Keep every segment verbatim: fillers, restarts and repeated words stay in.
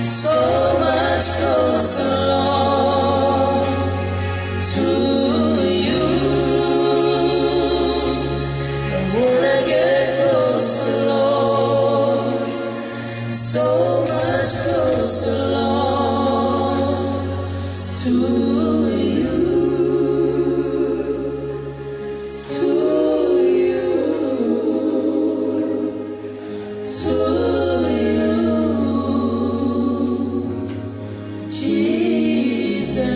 So much closer, Lord, to you. I wanna get closer, Lord. So much closer, Lord, to you. To you, to you, Jesus.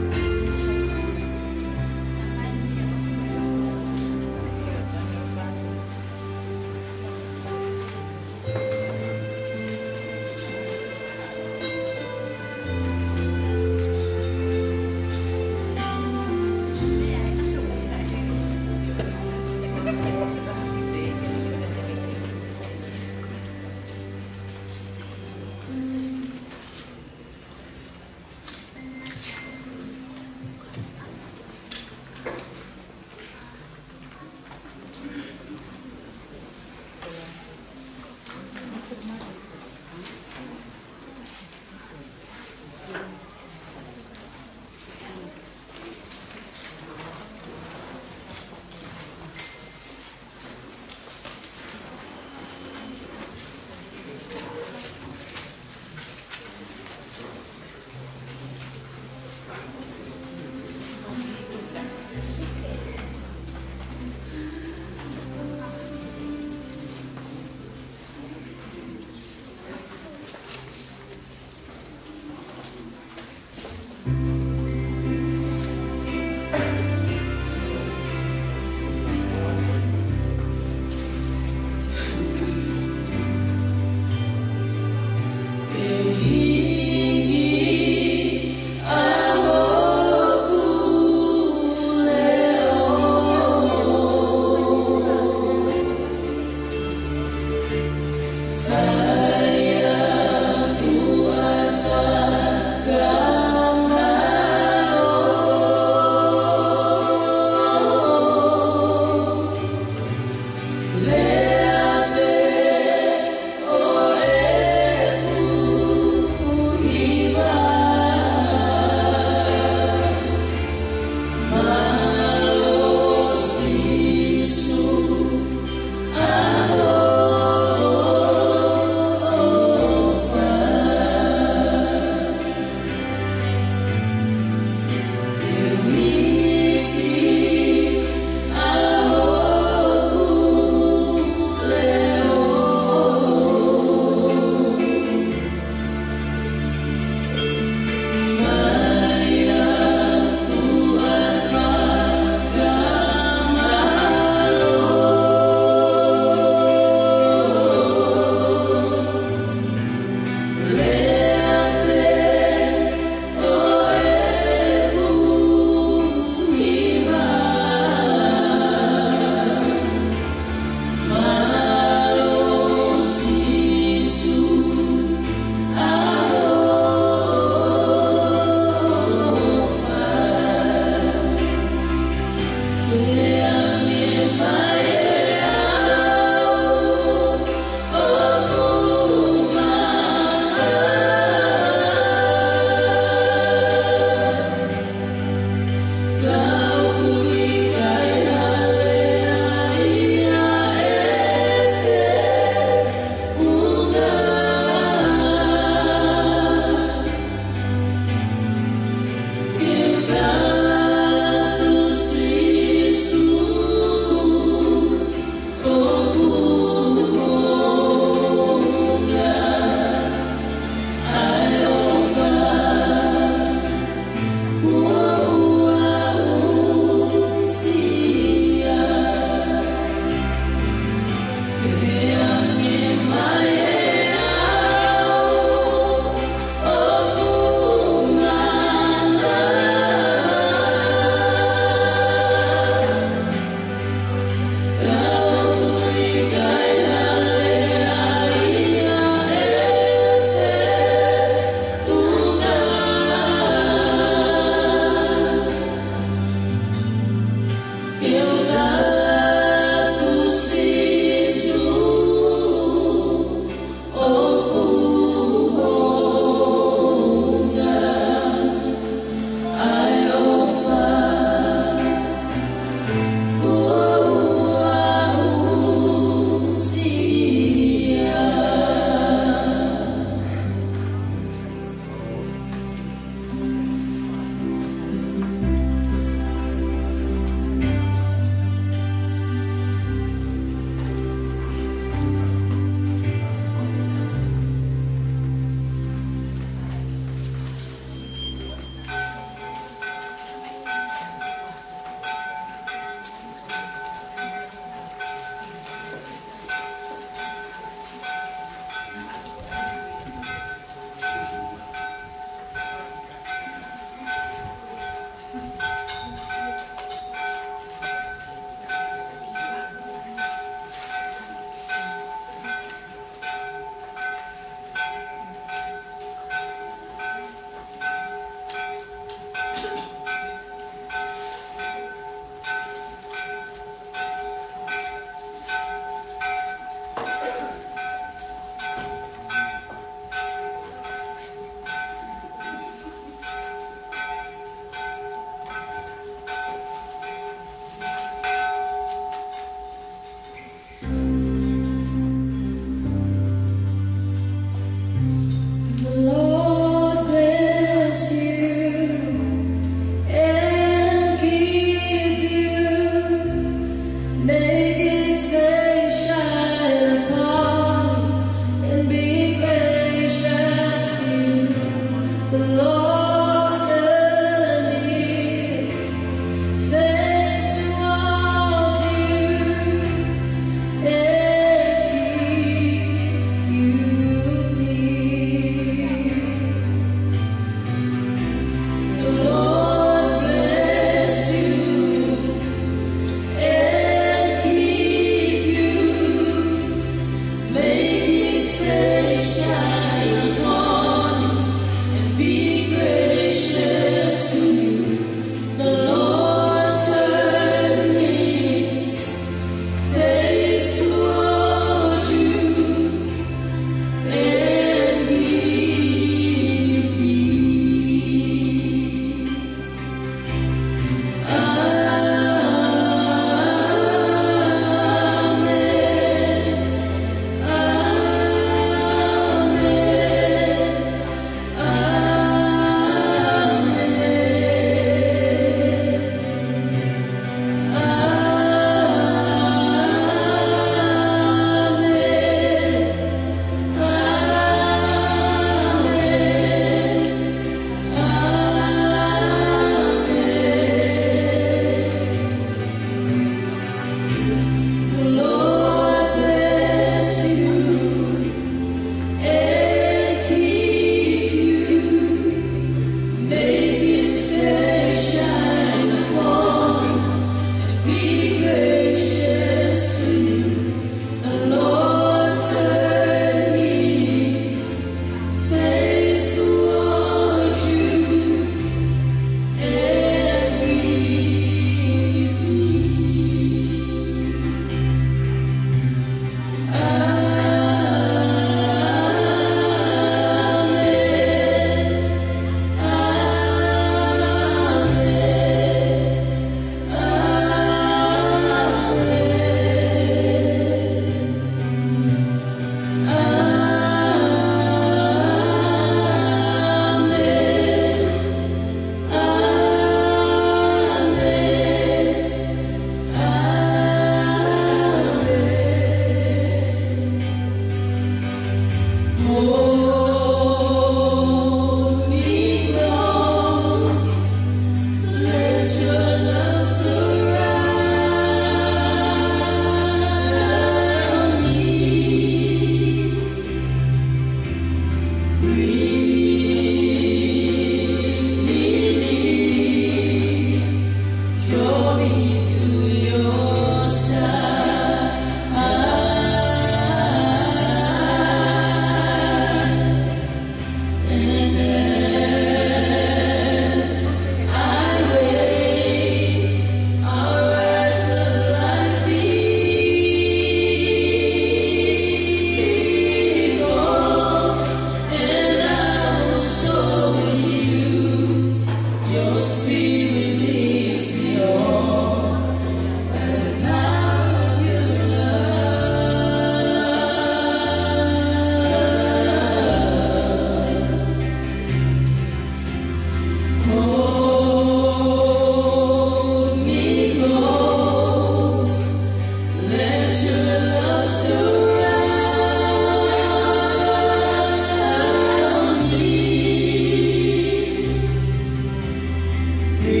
Bring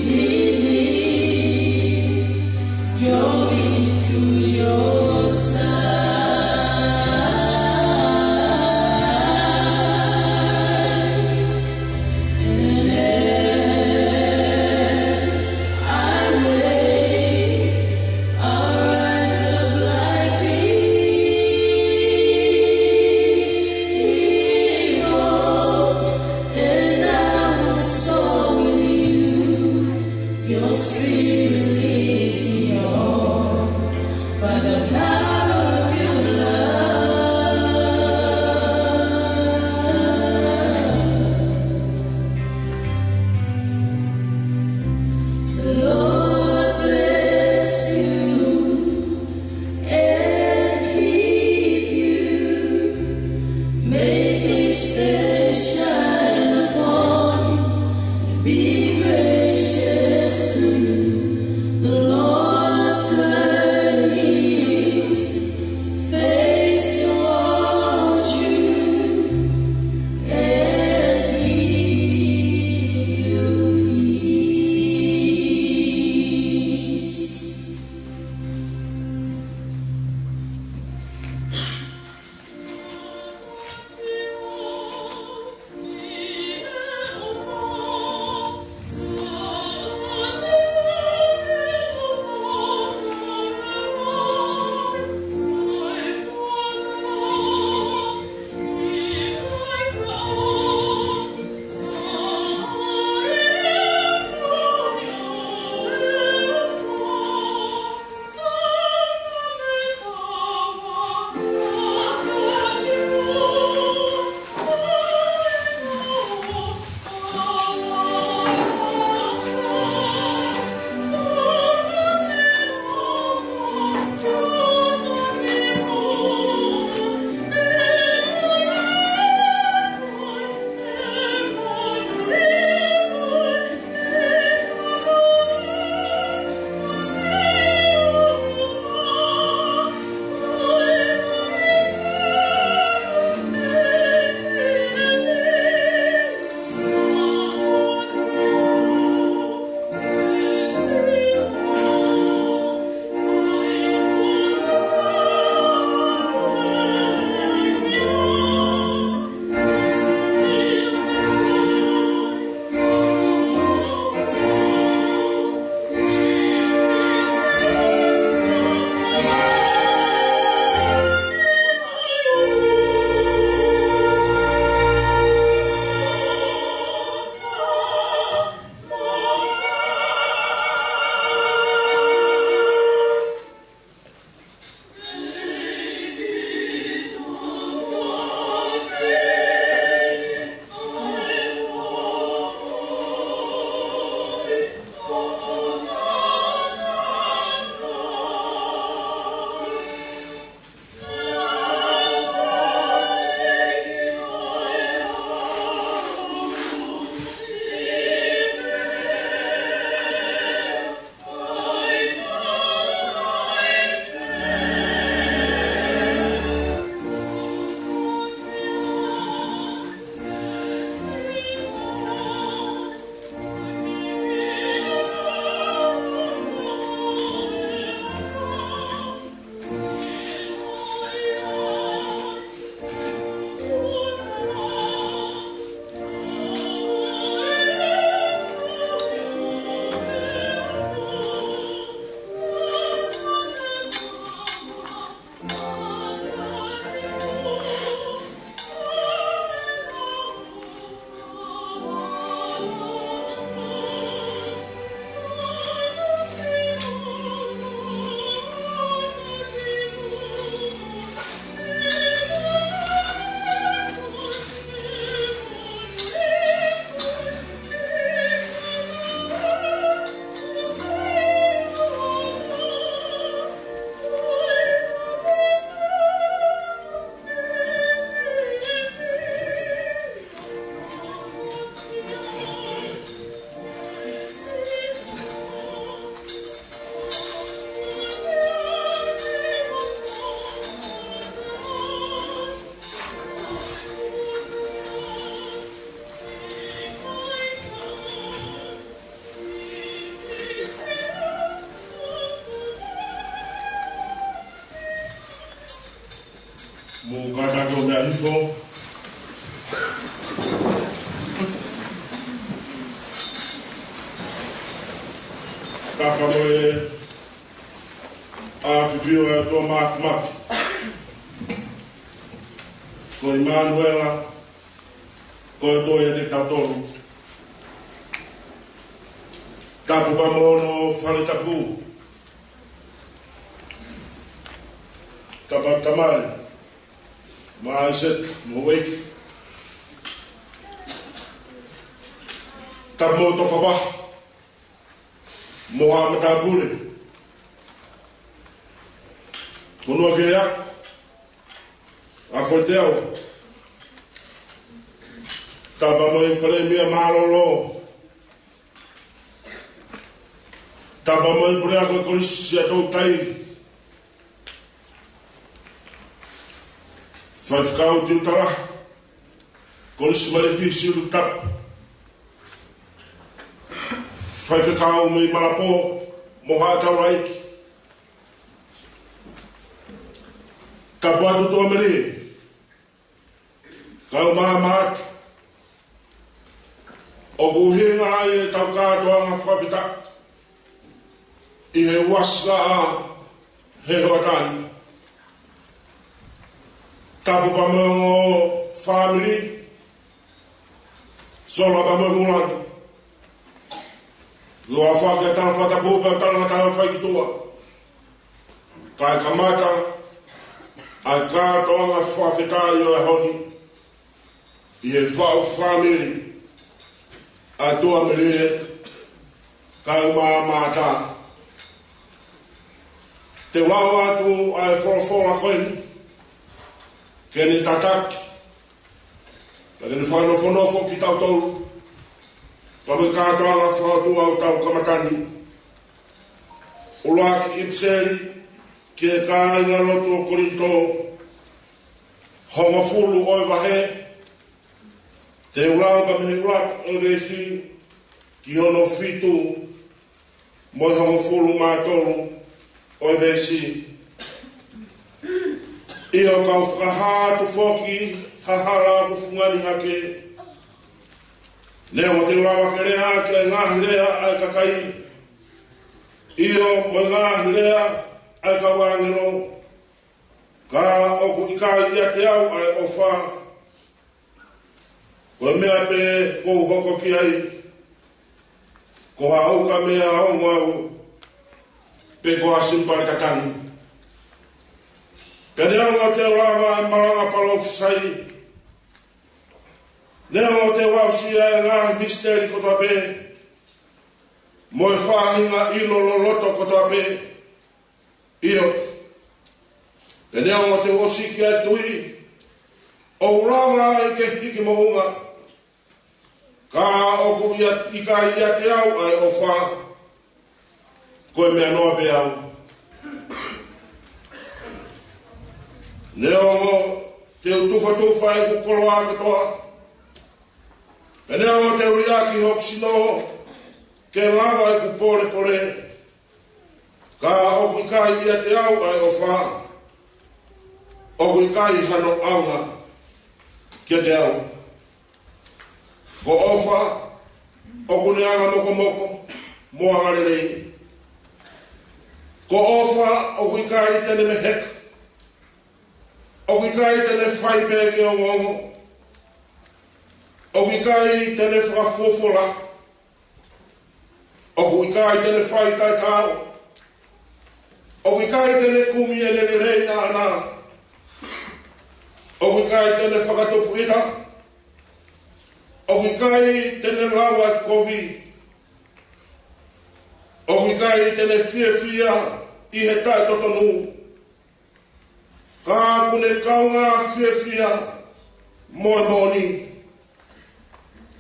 me near, draw me to your side, and as I wait, I'll rise up like eagle, and I Meʻa hifo. Tapu mo e ʻafio ʻa e ʻOtua Māfimafi. Ko ʻImanuela, ko e ʻOtua ʻiate kitautolu. Tapu pea mo hono fale tapu. Tapu Tamai, mo ʻAisake, mo e ʻEiki. Tapu mo Tofa Vaha, mo Haʻa Matāpule. Fonua Keheako, ʻa Foʻi Teau. Tapu mo e Palēmia mālōlō. Tapu mo e Puleako ʻo e Kolisi ʻa Toutai. Faifekau Tiutala, Kolisi Malifi Siuʻilikutapu. Faifekau mei Malapō mo Haʻa Taulaʻeiki. Tapu atu Tuʻamelie, kau Maʻamaʻata. ʻOku ʻuhinga ai ʻetau kātoanga fakafetaʻi ʻi he uasi ʻa e hoʻatā ni. Tapu pea mo e ongo fāmili, Sola pea mo Hulani. Lua fake tala fakatapu pea tala ngata fai ki tuʻa. Kae kamata ʻa e kātoanga fakafetaʻi ʻo e ʻaho ni ʻi he faʻu fāmili ʻa Tuʻamelie, kau Maʻamaʻata. Te u lau atu ʻa e folofola ko eni ke ne tataki, pea ke ne fakanofonofo kitautolu pea mo e kātoanga fakaʻotua ʻo ʻetau kamata ni. ʻUluaki ʻipiseli ki he kāingalotu ʻo Kolinitō, hongofulu ʻo e vahe. Te u lau mei he ʻuluaki ʻo e veesi ki hono fitu, mo e hongofulu mā tolu ʻo e veesi. ʻIo, kau fakahā atu foki ha hala ʻoku fungani hake. Neongo te u lava ke lea ki he ngaahi lea ʻa e kakai, ʻio, mo e ngaahi lea ʻa e kau ʻāngelo, ka ʻoku ʻikai ʻiate au ʻa e ʻofa, ko e meʻa pē ʻoku ou hoko ki ai, ko ha ukameʻa ongo au, pe ko ha sīpale katangi. Pea neongo te u lava ʻa e malanga palōfisai, neongo te u aʻusia ʻa e ngaahi misiteli kotoa pē, mo e faʻahinga ʻilo loloto kotoa pē, ʻio, pea neongo te u ʻosiki ʻa e tui, ʻo u lava ai ke hiki moʻunga, ka ʻoku ʻia-, ʻikai ʻiate au ʻa e ʻofa, ko e meʻa noa pē au. Neongo te u tufatufa ʻeku koloa kotoa, pea neongo te u liʻaki hoku sino ke lava ʻeku polepole, ka ʻoku ʻikai ʻiate au ʻa e ʻofa, ʻoku ʻikai hano ʻaonga kiate au. Ko e ʻofa ʻoku ne anga mokomoko mo anga lelei. Ko e ʻofa ʻoku ʻikai te ne meheka. ʻOku ʻikai te ne fai pē ke ongoongo. ʻOku ʻikai te ne fakafuofuola. ʻOku ʻikai te ne fai taʻetaau. ʻOku ʻikai te ne kumi ʻene lelei ʻaʻana. ʻOku ʻikai te ne fakatupu ʻita. ʻOku ʻikai te ne lau ʻa e kovi. ʻOku ʻikai te ne fiefia ʻi he taʻetotonu. Ka ʻoku ne kaungā fiefia mo e moʻoni.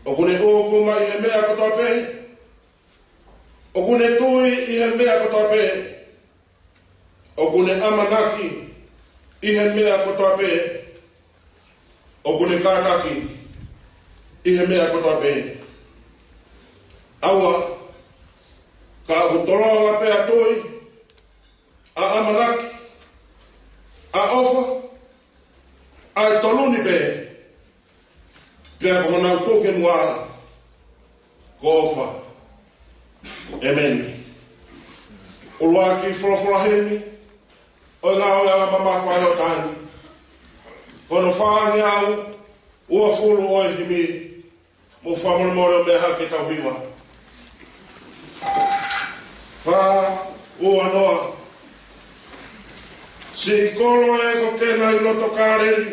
ʻOku ne ʻūkuma ʻi he meʻa kotoa pē. ʻOku ne tui ʻi he meʻa kotoa pē. ʻOku ne ʻamanaki ʻi he meʻa kotoa pē. ʻOku ne kātaki ʻi he meʻa kotoa pē. ʻAua, ka ʻoku tolonga pē ʻa e tui, ʻa e ʻamanaki, ʻa e ʻofa, ʻa e tolu ni pē, pea ko honau tuʻu ki muʻa ko ʻOfa. ʻEmeni. ʻUluaki folofola himi ʻo e Ngāue ʻa e Mamafa ʻo Sioane, ko hono fāngeau uofulu ʻo e himi. Mou fakamolemole ʻo meʻa hake ke tau hiva. Fā, ua, noa. Siʻi kolo ē, ko Kena ʻi loto Kāleli,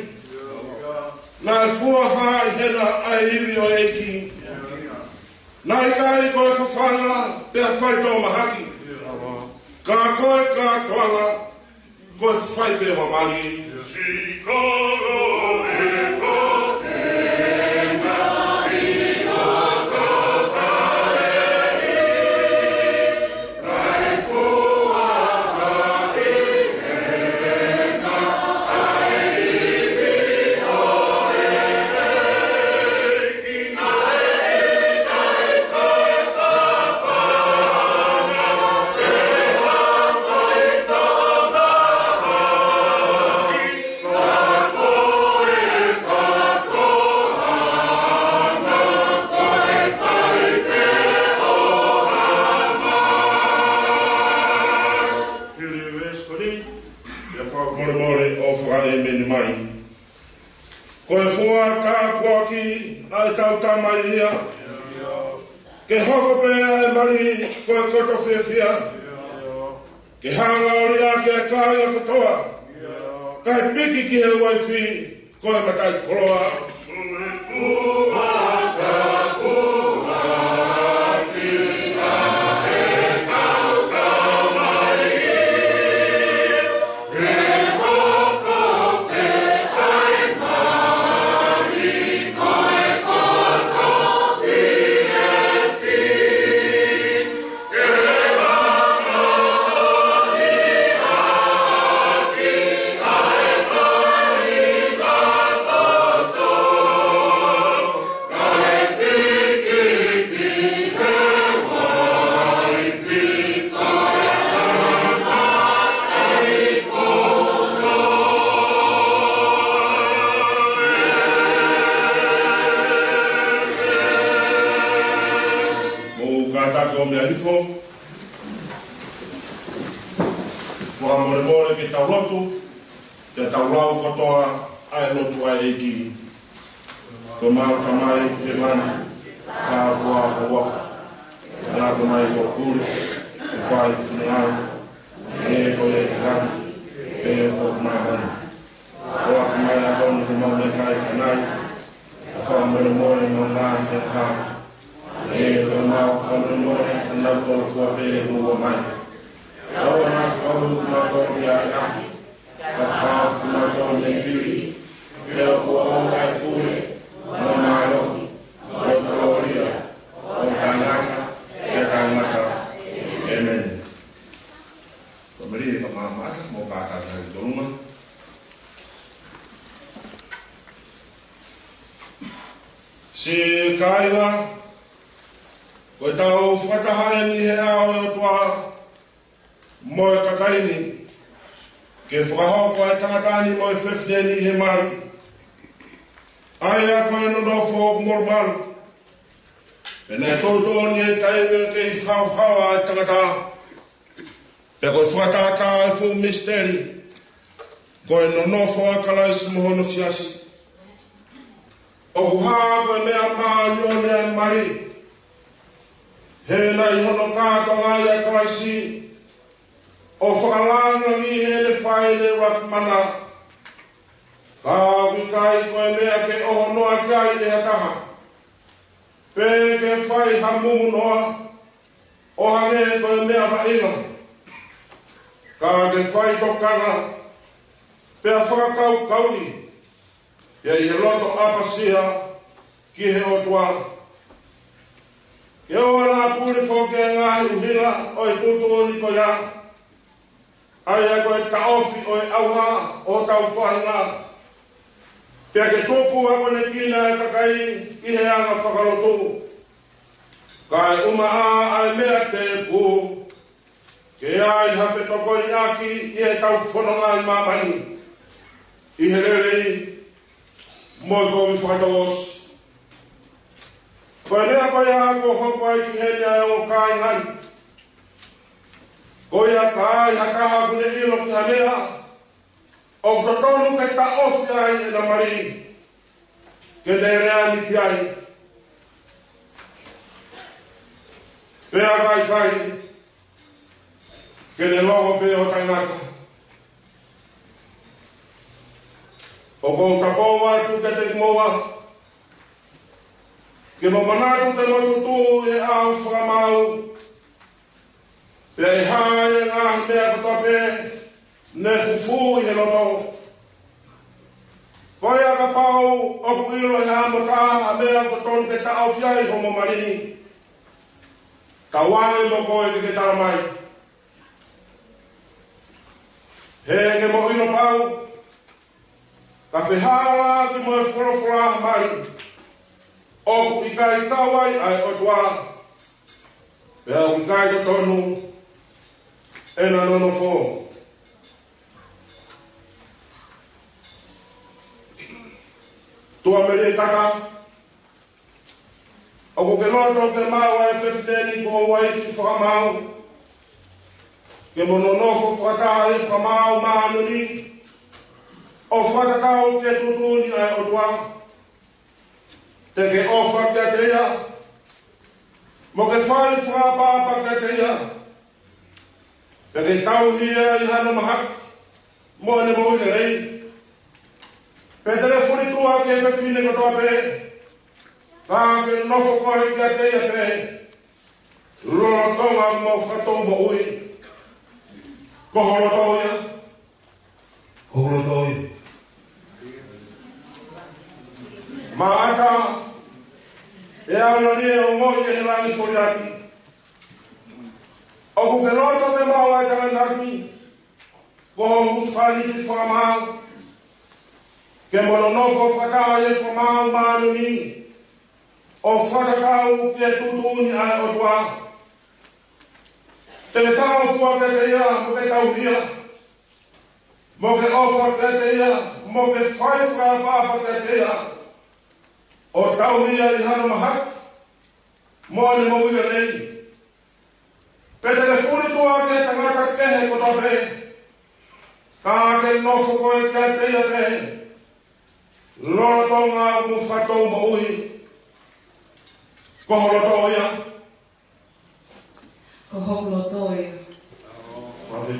naʻe fua hā ʻi hena ʻa e ivi ʻo e ʻEiki. Naʻe ʻikai ko e fafanga pea faitoʻo mahaki, ka ko e kātoanga, ko e fai pē ʻo ha mali. Fili veesi ko eni, pea fakamolemole ʻo fakaʻēmeni mai. Ko e fua tāpuaki ʻa ʻetau Tamai ia, ke hoko pē ʻa e mali ko e koto fiefia, ke hanga ʻo liʻaki ʻa e kāinga kotoa, kae piki ki he uaifi ko e mataʻikoloa. Mou kātaki ʻo meʻa hifo. Fakamolemole ke tau lotu, ke tau lau kotoa ʻa e lotu ʻa e ʻEiki. Ko homau Tamai ʻi hēvani, ka ko hoʻo huafa, ke hoko mai hoʻo pule, ke fai ho finangalo, hangē ko ia ʻi langi, pehē foki ʻi māmani. Foaki mai ʻa e ʻaho ni haʻamau meʻakai ʻanai, ʻo fakamolemole ʻemau ngaahi angahala, hangē ko ʻemau fakamolemole ʻa kinautolu fua pē ʻoku ʻoua mai. ʻOua naʻa ke fakahū kimautolu ki he ʻahiʻahi, ka ke fakahaofi kimautolu mei he fili, he ʻoku ʻoʻou ʻa e pule, mo e mālohi, mo e kolōlia, ʻo taʻengata pea taʻengata. ʻEmeni. Ko e melie ka māmata, mou kātaki ʻo tolunga. Siʻi kāinga, ko ʻetau fakataha ʻeni he ʻao ʻo e ʻOtua mo e kakai ni, ke fakahoko ʻa e tangata ni mo e fefine ni ʻi he mali, ʻa ia ko e nonofo ʻoku molumalu, pea naʻe toutou ʻi he taimi ʻo e kei haohaoa ʻa e tangata. Pea ko e fakatātā ʻo e fuʻu misiteli, ko e nonofo ʻa Kalaisi mo hono siasi. ʻOku hā ko e meʻa māʻoniʻoni ʻa e mali, he naʻe ʻi hono kātoanga ʻa Kalaisi, ʻo fakalāngilangiʻi heʻene fai ʻene ʻuluaki mana. Ka ʻoku ʻikai ko e meʻa ke ʻohonoa ki ai ʻe ha taha, pe ke fai ha muʻunoa, ʻo hangē ko e meʻa vaʻinga, ka ke faitokanga, pea fakakaukauʻi, pea ʻi he loto ʻapasia ki he ʻOtua. Ke ʻoua naʻa puli foki ʻa e ngaahi ʻuhinga ʻo e tuʻutuʻuni ko ia, ʻa ia ko e taʻofi ʻo e ʻauha ʻo hotau faʻahinga, pea ke tupu ʻakonekina ʻa e kakai ʻi he anga fakalotu. Kae ʻumaʻā ʻa e meʻa tēpū, ke ʻi ai ha fetokoinaki ʻi heʻetau fononga ʻi māmani, ʻi he lelei, mo e kovi fakatouʻosi. Ko e meʻa ko ia kuo hoko ai ki heni ʻa e ongo kāinga ni, ko ia ka ai ha taha ʻoku ne ʻilo ki ha meʻa ʻoku totonu ke taʻofi ai ʻena mali, ke ne lea ni ki ai. Pea ka ʻikai, ke ne loho pē ʻo taʻengata. ʻOku ou tapou atu kiate kimoua, ke mou manatu te mou tuʻu ʻi he ʻaho fakamaau, pea ʻe hā ʻa e ngaahi meʻa kotoa pē ne fufū ʻi he loto. Ko ia kapau ʻoku ʻilo ʻe ha mou taha ha meʻa ʻoku totonu ke taʻofi ai hoʻomo mali ni, ka ʻoua ʻe mo koe ke ke tala mai. He ke mou ʻilo pau, ka fehālaaki mo e folofola mali, ʻoku ʻikai kau ai ʻa e ʻOtua, pea ʻoku ʻikai totonu ʻena nonofo. Tuʻa Mele Kaka, ʻoku ke loto ke maʻu ʻa e fefine ni ko ho uaifi fakamaau, ke mo nonofo fakataha ʻi he fakamaau māʻoniʻoni, ʻo fakatatau ki he tuʻutuʻuni ʻa e ʻOtua. Te ke ʻofa kiate ia, mo ke fai fakaʻapaʻapa kiate ia, pea ke tauhi ia ʻi hano mahaki mo ʻene moʻui lelei. Pea te ke fuli tuʻa ki he fefine kotoa pē, ka ke nofo koe kiate ia pē, lolotonga mo fakatou moʻui. Ko ho loto ia. Ko ho loto ia. Maʻata, ʻe au lani ʻe ongoʻi ʻe he langi foliaki. ʻOku ke loto ke maʻu ʻa e tangata ni ko ho husepāniti fakamaau, ke mo nonofo fakataha ʻi he fakamaau māʻoniʻoni, ʻo fakatatau ki he tuʻutuʻuni ʻa e ʻOtua. Te ke talangofua kiate ia, mo ke tauhi ia, mo ke ʻofa kiate ia, mo ke fai fakaʻapaʻapa kiate ia, ʻo tauhi ia ʻi hano mahaki mo ʻene moʻui lelei. Pea te ke fuli tuʻa ki he tangata kehe kotoa pē, ka ke nofo koe kiate ia pē, lolotonga mo fakatou moʻui. Ko ho loto ia. Ko hoku loto ia. Ko e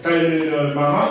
taimi ʻo e maama.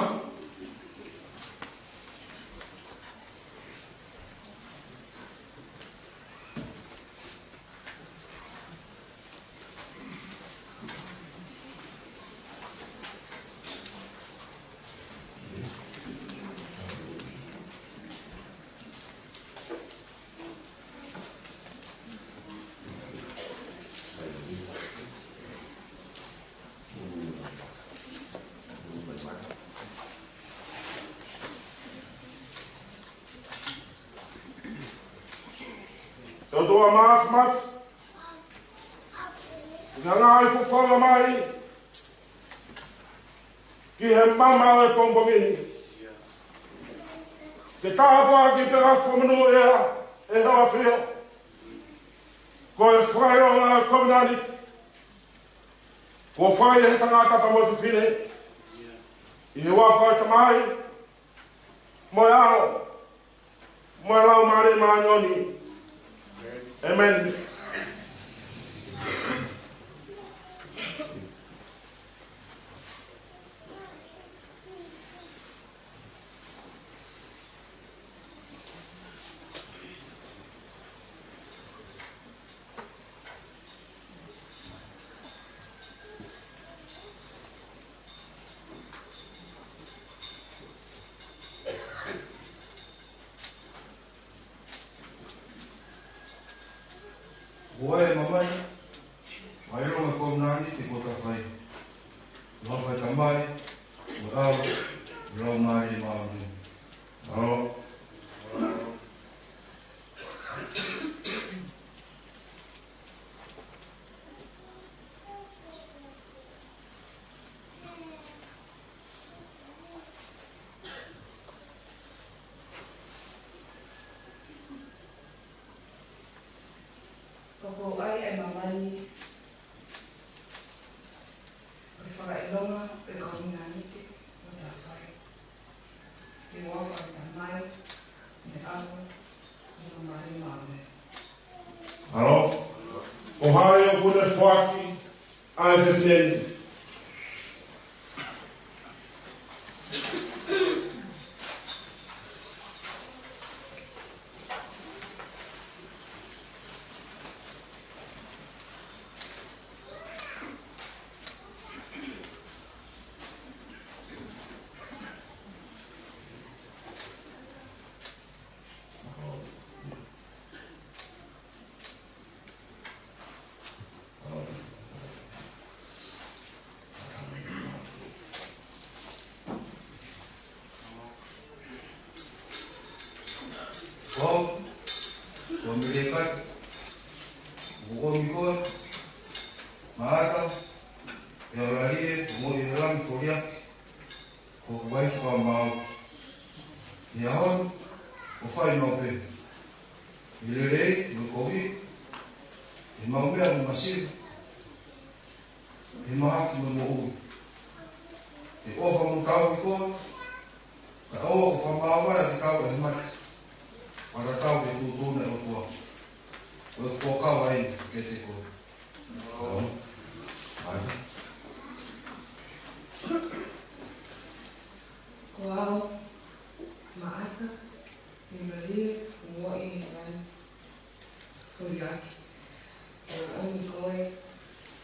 Tau toa mafimafi. Ngaahi folofola mai ki he maama ʻo e pongipongi ni. Ke tāpuaki pea fakamonū ʻe he ʻAfiona. Ko e fakaʻilonga ʻo e kovinānite kuo fai ʻe he tangata pea mo e fefine. ʻI he huafa ʻo e Tamai, mo e ʻAlo, mo e Laumālie Māʻoniʻoni. ʻĒmeni. Ko e maama mai, fakaʻilonga kovinānite kuo ta fai. Huafa ʻo e Tamai, mo e ʻAlo, mo e Laumālie Māʻoniʻoni. ʻAlo. Ko e ʻai ʻa e māmani, ko e fakaʻilonga ʻo e kominanite ʻoku tau fai. Ke ua fai tamai, ne alo, ne tamai maone. Alo, ko hai ʻoku ne foaki ʻa e fefine ni? Ko au, ko Melekata, ʻoku ʻomi koe, Maʻata, ʻe ʻAulalie, ʻo moʻui ʻi he langi foliaki, ko hoku uaifi fakamaau. ʻI he ʻaho ni, ʻo fai maʻu pē ʻa e lelei mo e kovi, ʻi he maʻu meʻa mo e masiva, ʻi he mahaki mo e moʻui. ʻE ʻofa mo tauhi koe, kae ʻoua kuo fakamāvae ʻa e kau ʻi he mate, pea tatau ki he tuʻutuʻuni ʻa e ʻOtua. Ko e fuakava eni kiate koe. Ko au, Maʻata, ʻe ʻAulalie, ʻo moʻui ʻi he langi foliaki, ʻoku ʻomi koe,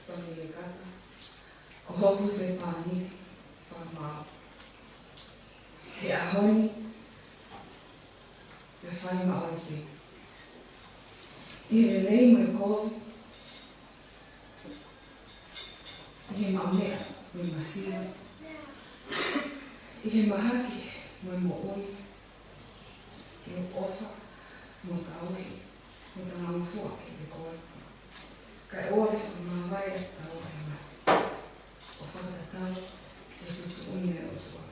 Tomelekata, ko hoku sēpāniti fakamaau. He ʻaho ni, ʻe fai maʻu ai pē ʻa e lelei mo e kovi, ʻi he maʻu meʻa mo e masiva, ʻi he mahaki mo e moʻui, ke u ʻofa mo tauhi mo talangofua kiate koe, kae ʻoua ke fakamāvae ʻa e tauhi mate, ʻo fakatatau ki he tuʻutuʻuni ʻa e ʻOtua.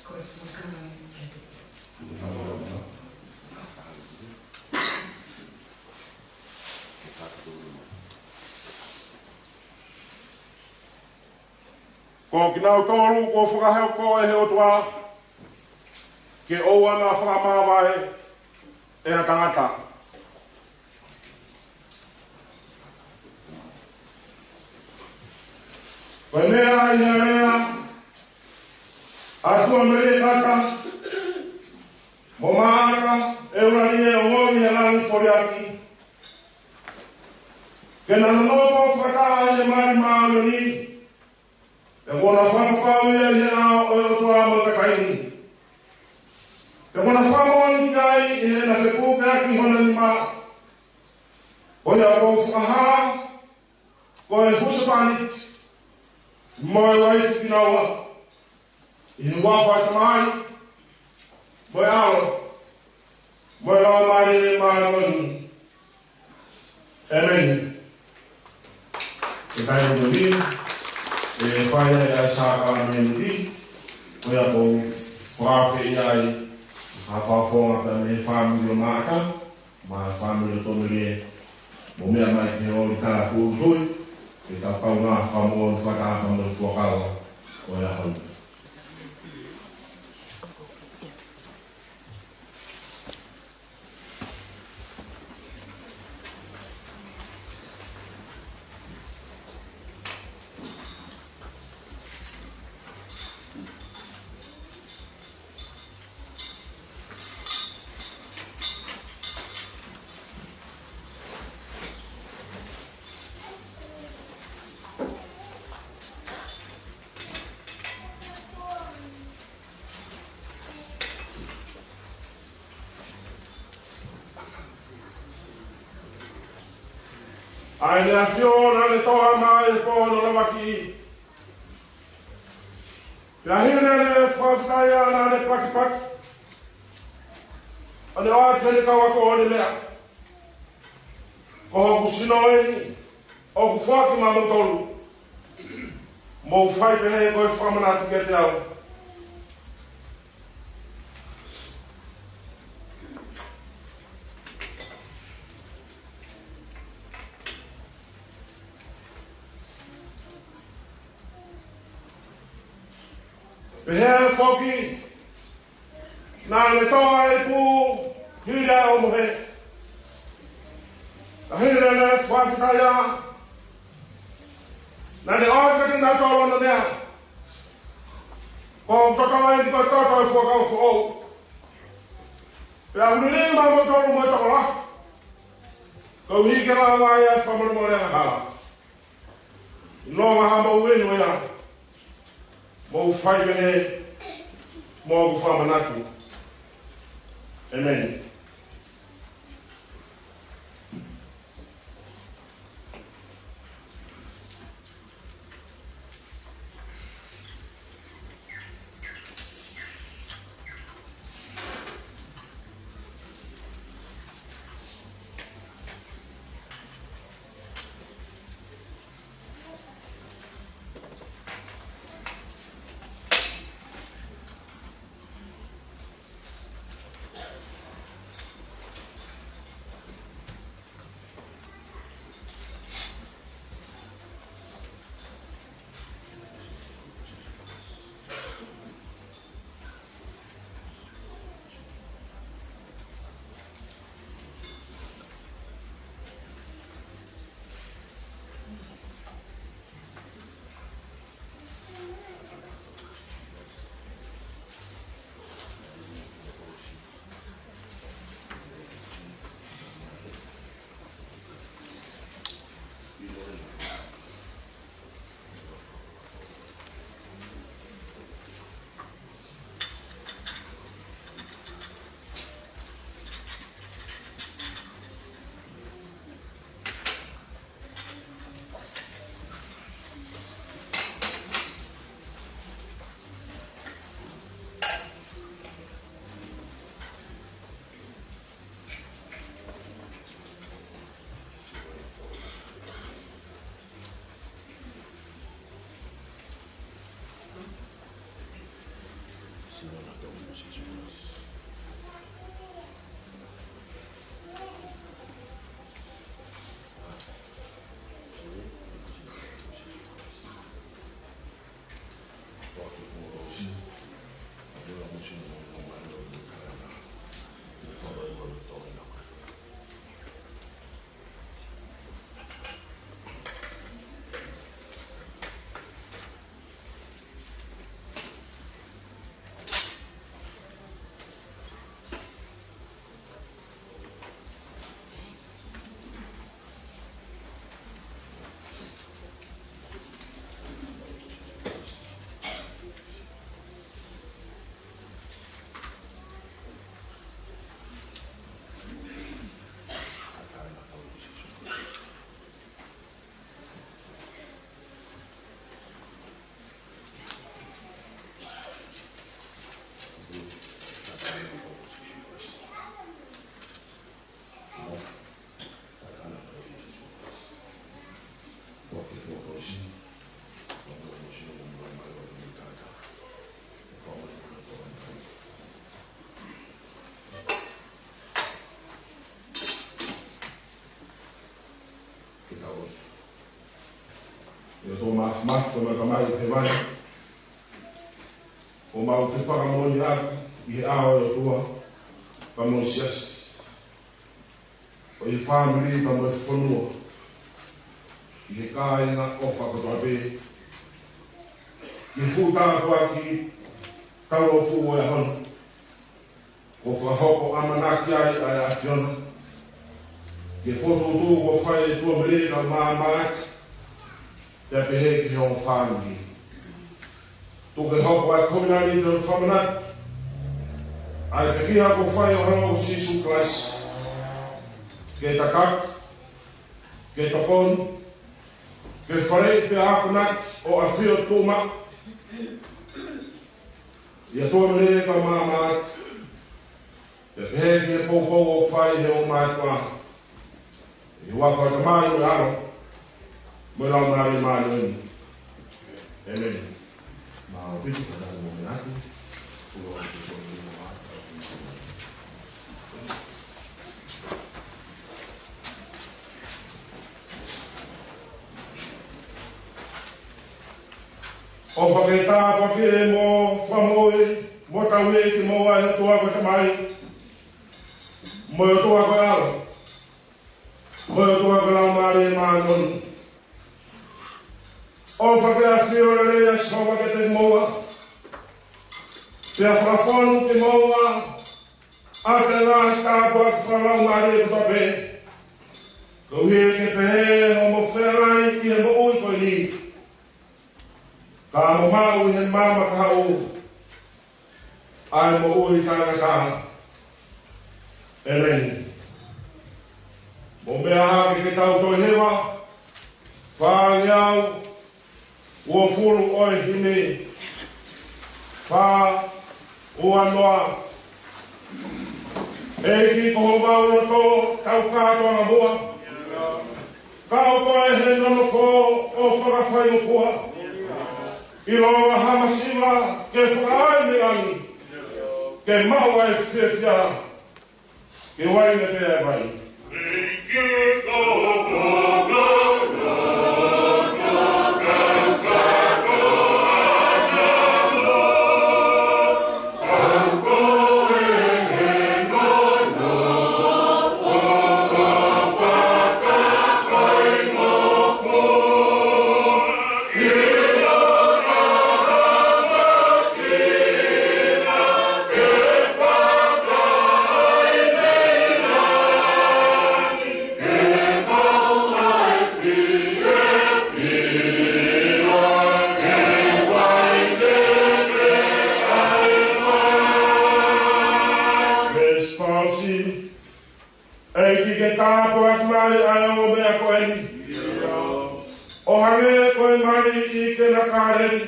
Ko e fuakava eni kiate koe. Ko kinautolu kuo fakahoko ʻe he ʻOtua ke ʻoua naʻa fakamāvae ʻe ha tangata. Ko e meʻa ʻi he lea ʻa Tomelekata mo Maʻata, ʻe ʻAulalie, ʻo moʻui ʻi he langi foliaki, ke na nonofo fakataha ʻi he mali māʻoniʻoni, pea kuo na fakapapauʻi ia ʻi he ʻao ʻo e ʻOtua mo e kakai ni. Pea kuo na fakamoʻoni ki ai ʻi heʻena fepukeaki hona nima. Ko ia ʻoku ou fakahā ko e husepāniti mo e uaifi kinaua, ʻi he huafa ʻo e Tamai, mo e ʻAlo, mo e Laumālie Māʻoniʻoni. ʻĒmeni. Ko e taimi ni, ʻe fai ai ʻa e sākalamēniti, ko ia ʻoku ou fakaafeʻi ai ha fakafofonga mei he fāmili ʻo Maʻata, mo e fāmili ʻo Tomelie, mou meʻa mai ki he ʻōlita tūʻulutui, ke tau kaungā fakamoʻoni fakataha mo e fuakava ʻo e ʻaho ni. ʻA ʻEne ʻAfio naʻa ne toʻo mai ʻi he pō hono ʻulungaanga. Pea ʻi heʻene fakafetaʻi naʻa ne pakipaki, ʻo ne ʻoatu ki heʻene kau ako ʻo ne meʻa: Ko hoku sino eni, ʻoku foaki maʻamoutolu. Mou fai pehē ko e fakamanatu kiate au. Pehē foki, naʻa ne toʻo e ipu hili ʻa e ʻohomohe. Ka hili ʻene fakafetaʻi, naʻa ne ʻoatu kiate kinautolu ʻa e meʻa ko e toto ʻeni, ko e toto ʻo e fuakava foʻou. Pea ʻuliʻuli maʻamoutolu mo e tokolahi, koeʻuhi ke lava ai ʻa e fakamolemole angahala. ʻI he ʻuhinga ke mou inu ia, mou fai pehē mo ʻeku fakamanatu. ʻEmeni. ʻE ʻOtua Māfimafi, ko homau Tamai ʻi hēvani, ʻoku mau fefakamoʻoni atu ʻi he ʻao ʻo e ʻOtua, pea mo e siasi, ʻo e fāmili pea mo e fonua, ʻi he kāinga ʻofa kotoa pē, ʻi he fuʻu tāpuaki taulōfuʻu ʻo e ʻaho ni, kuo fakahoko ʻamanaki ai ʻa e ʻAfiona ki he fokotuʻutuʻu kuo fai ʻe Tuʻameleka Maʻamaʻa, pea pehē ki he ongo fāmili. Tuku ke hoko ʻa e kovinānite ʻo e fakamanatu, ʻa e pekia kuo fai ʻo hangē ko Sīsū Kalaisi, ke tataki, ke tokoni, ke faleʻi pea akonaki ʻo ʻafio tuʻumaʻu ʻia Tuʻameleka Maʻamaʻa, pea pehē ki he poupou ʻoku fai ʻe he ongo mātuʻa. ʻI he huafa ʻo e Tamai mo e ʻAlo mo e Laumālie Māʻoniʻoni. ʻEmeni. Mau piki ka tau mo meʻa atu. ʻOfa ke tāpuakiʻi mo fakamoʻui mo tauhi kimoua ʻe he ʻOtua ko e Tamai, mo e ʻOtua ko e ʻAlo, mo e ʻOtua ko e Laumālie Māʻoniʻoni. ʻOfa ke ʻafio lelei ʻa Sihova kiate kimoua, pea fakafonu kimoua ʻaki e ngaahi tāpuaki fakalaumālie kotoa pē, koeʻuhi ke pehē hoʻomo feangai ʻi he moʻui ko eni, ka mo maʻu ʻi he maama kahaʻu ʻa e moʻui taʻengata. ʻEmeni. Mou meʻa hake ke tau toe hiva, fāngeau uofulu ʻo e himi, fā, ua noa. ʻEiki ko homau loto, tau kātoanga muʻa, kau koe he nonofo ʻo fakafaingofua, ʻiloa ha masiva ke fakaai mei langi, ke maʻu ʻa e fiefia, ke uaine pē ʻa e vai. Veesi fakaʻosi. ʻEiki ke tāpuakiʻi mai ʻa e ongo meʻa ko eni, ʻo hangē ko e mali ʻi Kena Kāleli.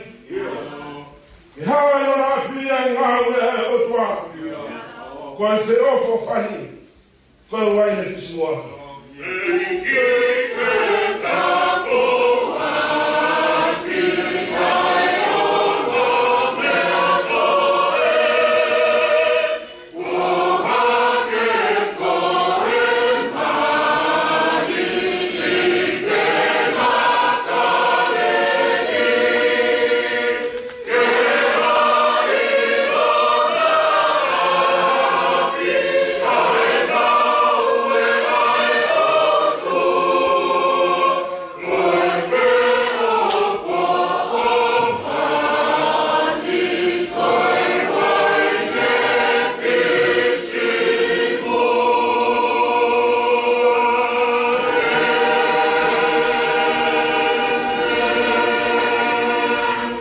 Ke hā ʻi hona ʻapi ʻa e ngāue ʻa e ʻOtua, ko e feʻofoʻofani, ko e uaine fisimua.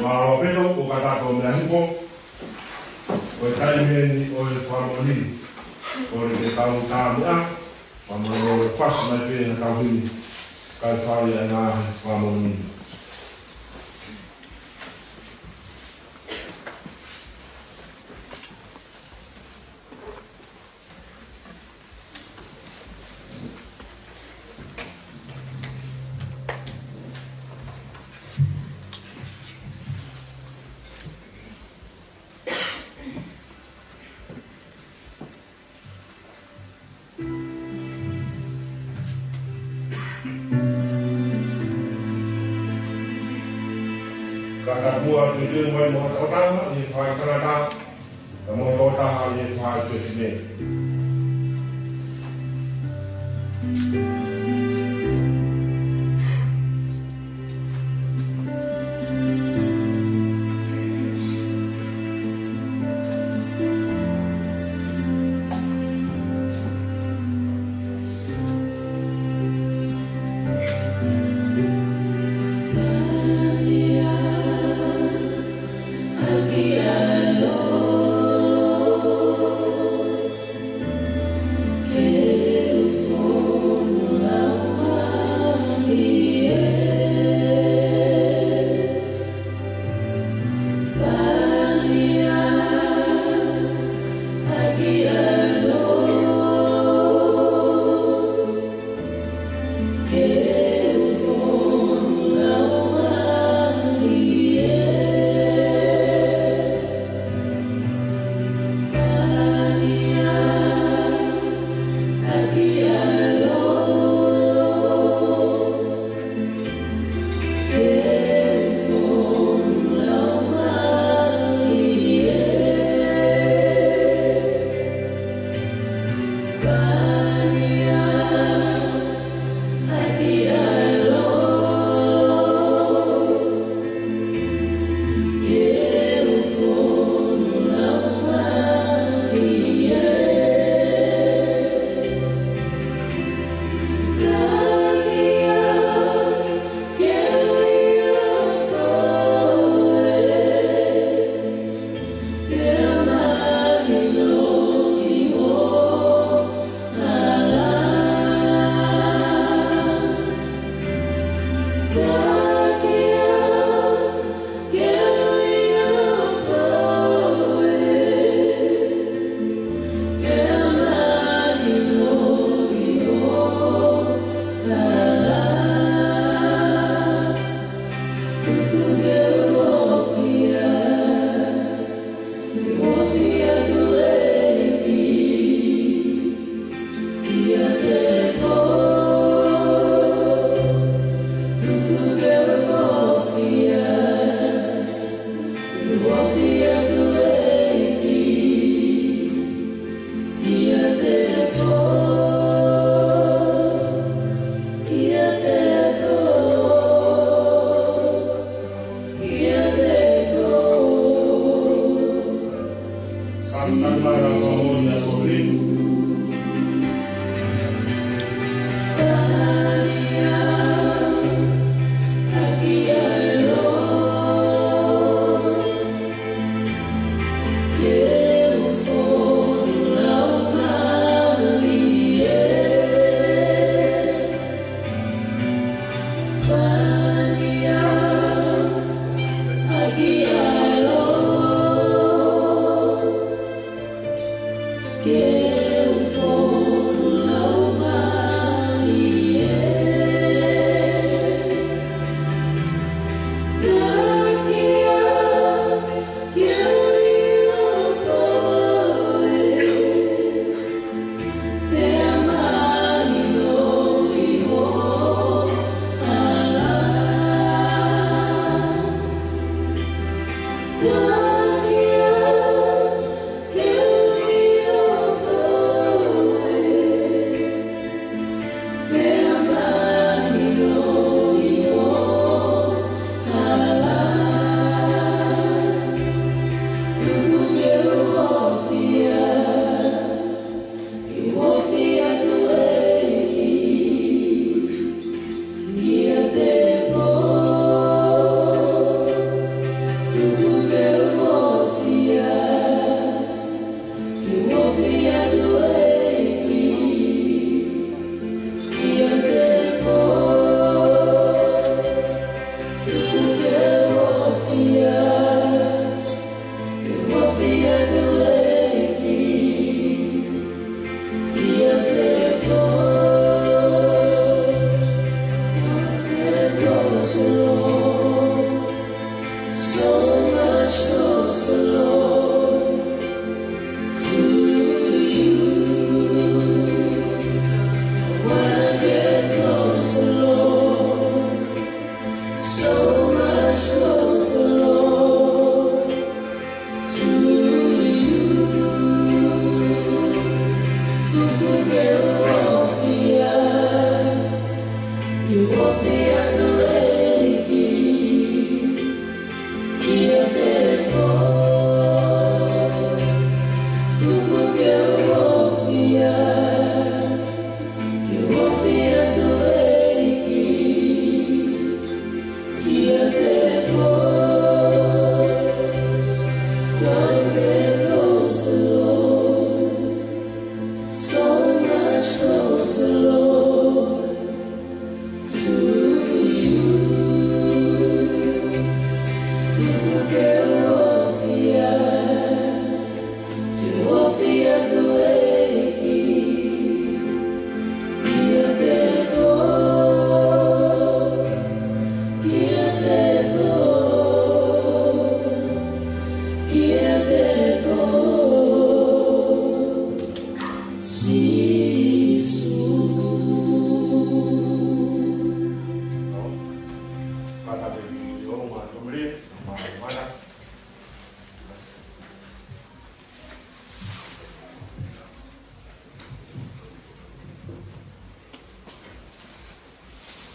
Mālō pē, ko ka tato mea hipo. Ko e taimi eni ʻo e fakamoʻoni. Ko e ke tau tā meʻa, fakamoʻoni ʻo e pasi mai pē ha tau himi. Kae fai ʻa e ngaahi fakamoʻoni. Ka ka mua ke leo mai mo ha tokotaha ʻi he fai tangata, ka mo ha tokotaha ʻi he fai fefine.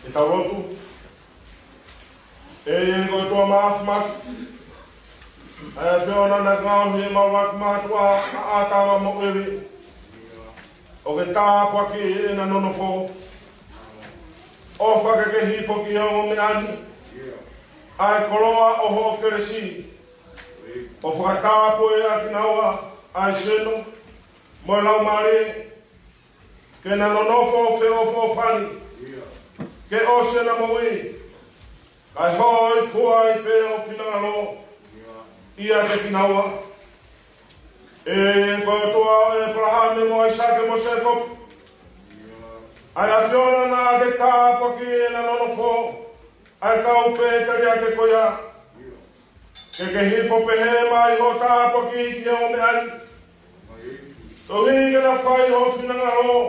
Ke tau lotu. ʻE ʻEiki ko e ʻOtua Māfimafi, ʻa e ʻAfiona naʻe ngaohi ʻemau ʻuluaki mātuʻa ʻa ʻĀtama mo ʻEvi, ʻo ke tāpuakiʻi ʻena nonofo. ʻOfa ke ke hifo ki he ongo meʻa ni ʻa e koloa ʻo hoʻo kelesi, ʻo fakatāpui ʻa kinaua, ʻa e sino mo e laumālie, ke na nonofo feʻofoʻofani, ke ʻosi ʻena moʻui, kae hōifua ai pē ho finangalo ʻiate kinaua. ʻE ko e ʻOtua ʻo ʻĒpalahame mo ʻAisake mo Sēkope, ʻa e ʻAfiona naʻa ke tāpuakiʻi ʻena nonofo, ʻa e kau pēteliake ko ia, ke ke hifo pehē mai hoʻo tāpuaki ki he ongo meʻa ni, koeʻuhi ke na fai ho finangalo,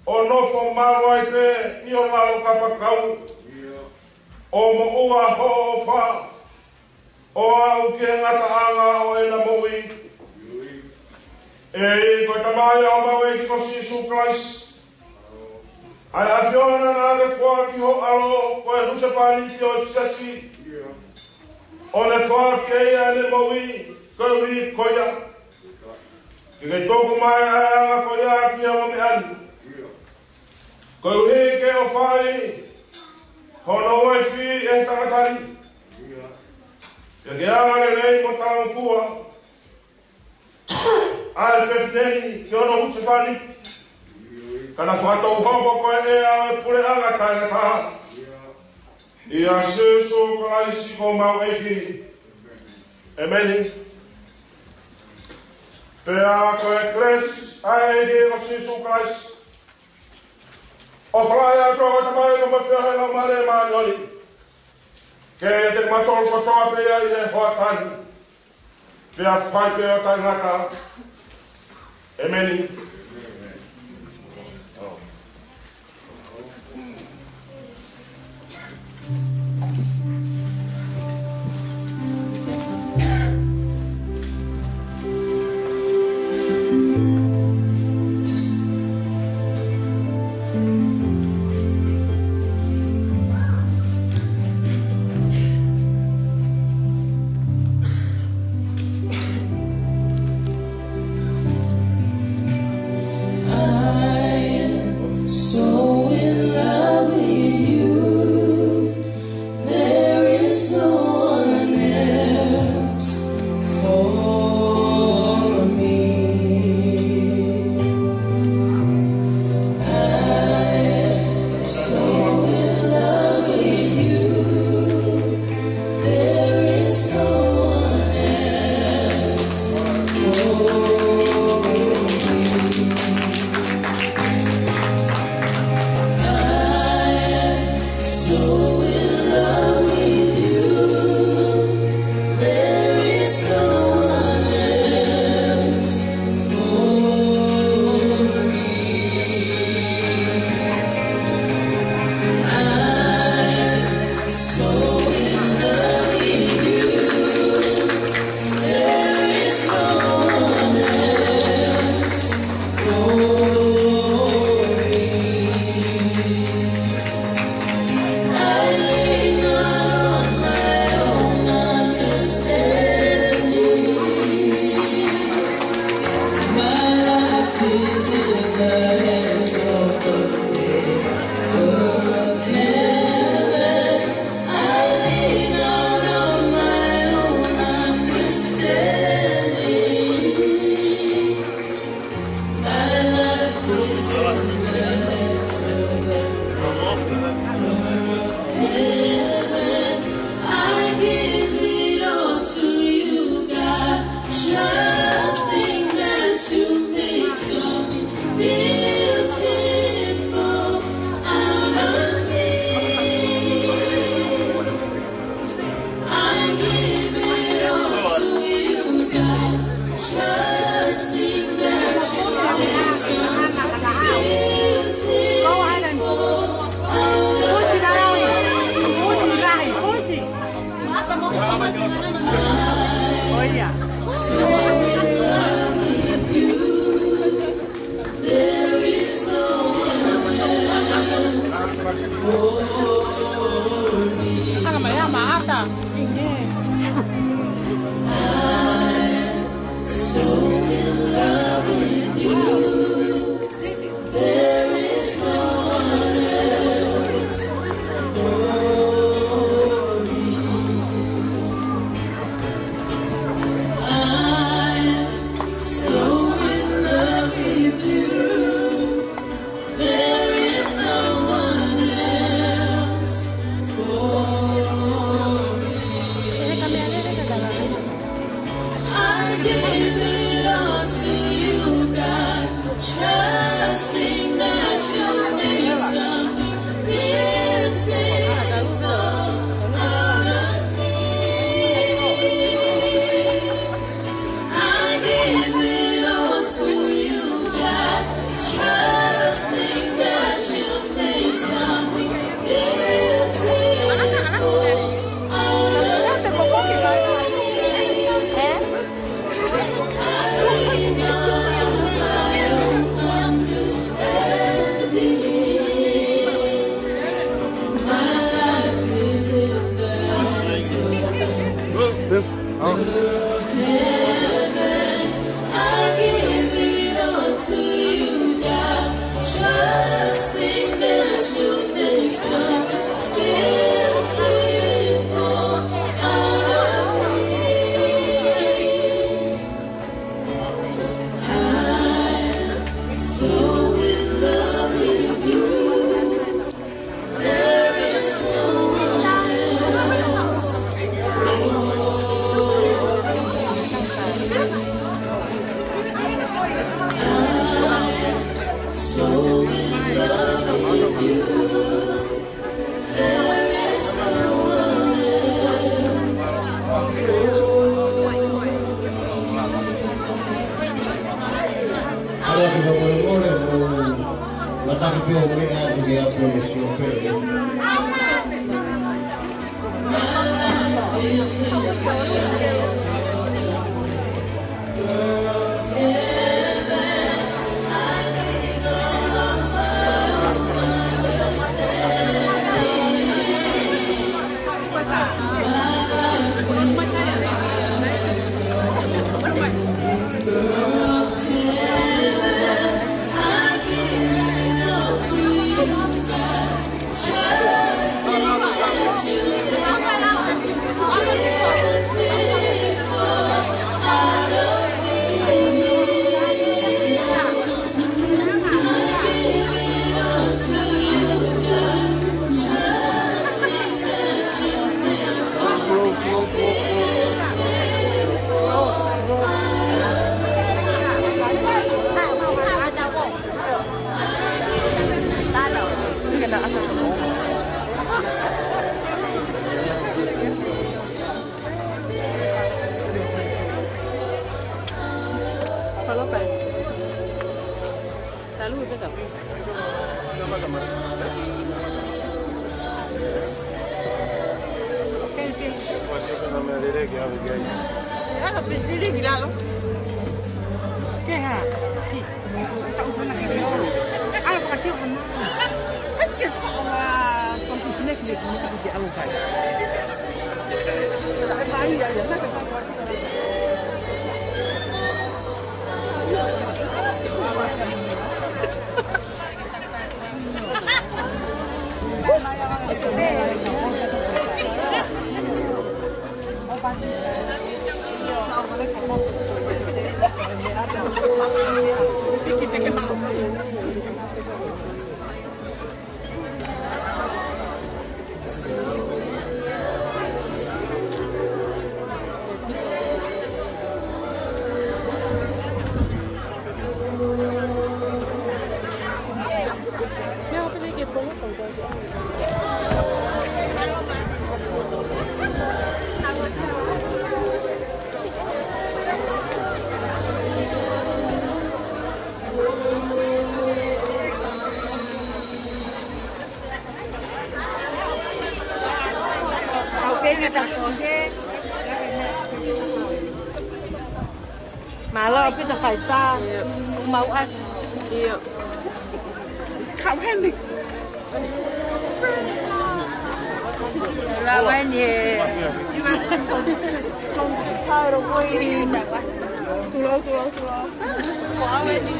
ʻo nofo malu ai pē ʻi ho lalo kapakau, ʻo moʻua hoʻo ʻofa, ʻo aʻu ki he ngataʻanga ʻo ʻena moʻui. ʻEiki ko e Tamai ʻa homau ʻEiki ko Sīsū Kalaisi, ʻa e ʻAfiona naʻa ke foaki ho ʻAlo ko e husepāniti ʻo e Siasi, ʻo ne foaki ʻe ia ʻene moʻui koeʻuhi ko ia, ke ke tuku mai ʻa e anga ko ia ki he ongo meʻa ni, koeʻuhi ke ʻofaʻi hono uaifi ʻe he tangata ni, ke ke angalelei mo talangofua ʻa e fefine ni ki hono husepāniti, ka na fakatou hoko ko e ʻea ʻo e puleʻanga taʻengata. ʻIa Sīsū Kalaisi ko homau ʻEiki. ʻEmeni. Pea ko e kelesi ʻa e ʻEiki ko Sīsū Kalaisi, ʻofa lahi ʻa e ʻOtua ko e Tamai, pea mo e feohi ʻa e Laumālie Māʻoniʻoni, ke ʻiate kimautolu kotoa pē ia ʻi he hoʻatā ni, pea fai pē ʻo taʻengata. ʻEmeni. Falope. Talu pē ka. Ke ha? Si. Ka ʻutu na ke leo. Ala ka si o hana. Ai ke ko a kontu sine ki le kunu ka ke alo kai. Ai, ai, ai, ai. Mālō ʻaupito faitā. ʻIo. Mau ʻasi. ʻIo. Kau heni. Lava eni e. Tulou, tulou, tulou. Ko au eni.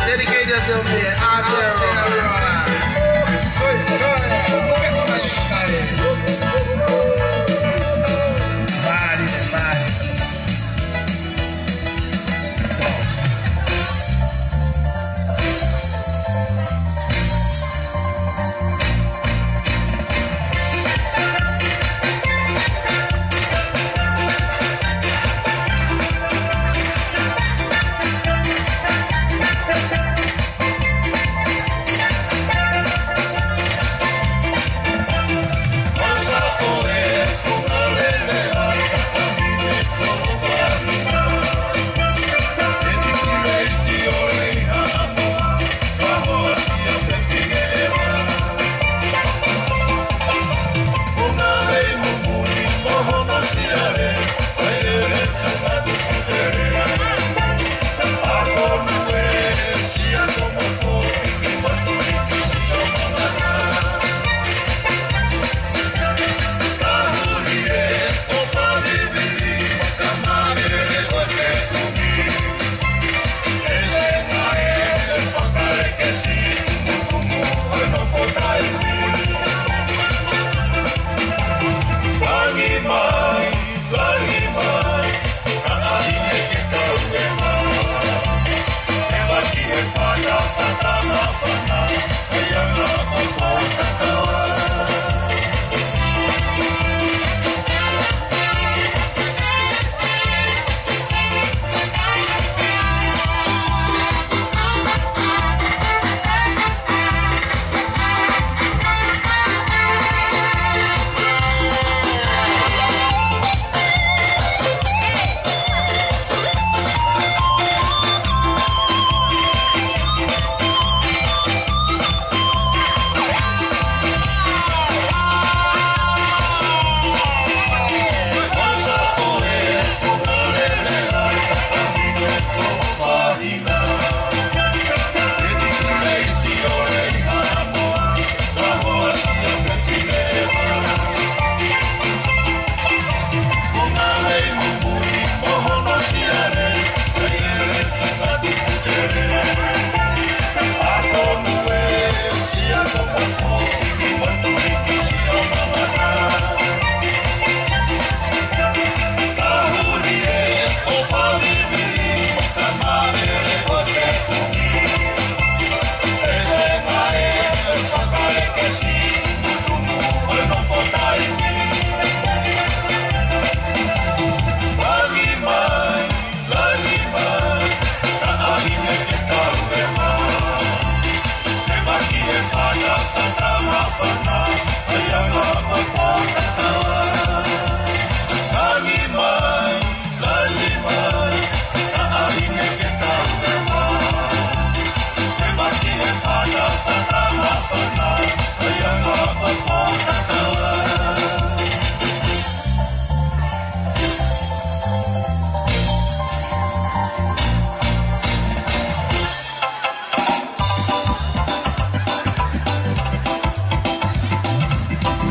Dedicated to me, Aotearoa.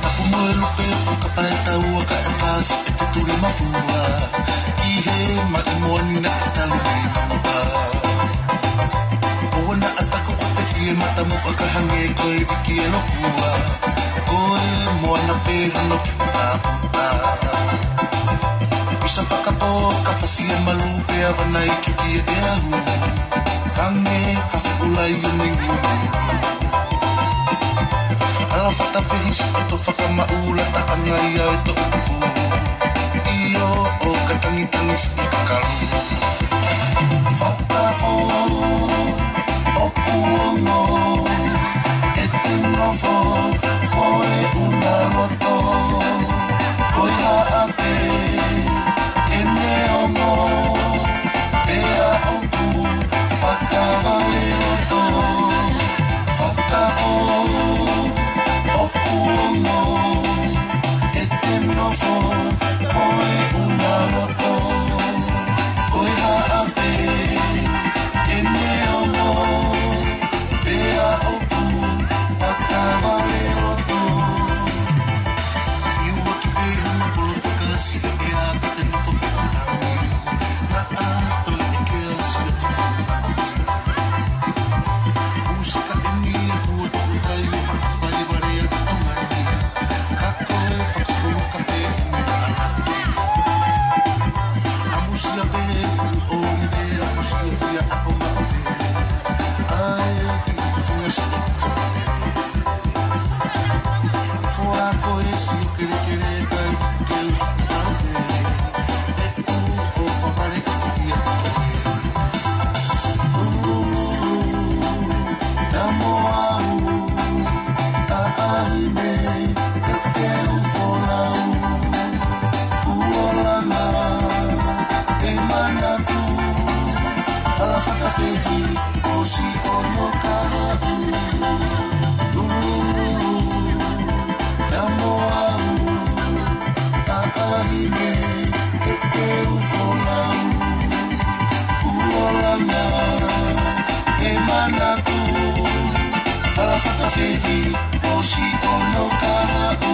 Tapu mo e lupe ʻo ka pae taua ka e pasi e te tuli mafua. Ki he maʻi moani naʻe talu mai maupa. ʻOua naʻa taku ko te hie mata muʻa ka hangē ko e viki e lokua. Ko e moana pē hano ki puta puta. Usa fakapō ka fasi e malu pea vanai ki ki e te ahu. Hangē ha fuʻu laione ngunu. Ala fata fehi si ʻoto fakamaʻula taʻangai ai to utupu. ʻIo ʻo ka tangitangi si i ka kalu. Fakapō ʻoku ongo e te nofo ko e ʻuna Anaku, ala fakafehi, ʻosi ono kahaʻu.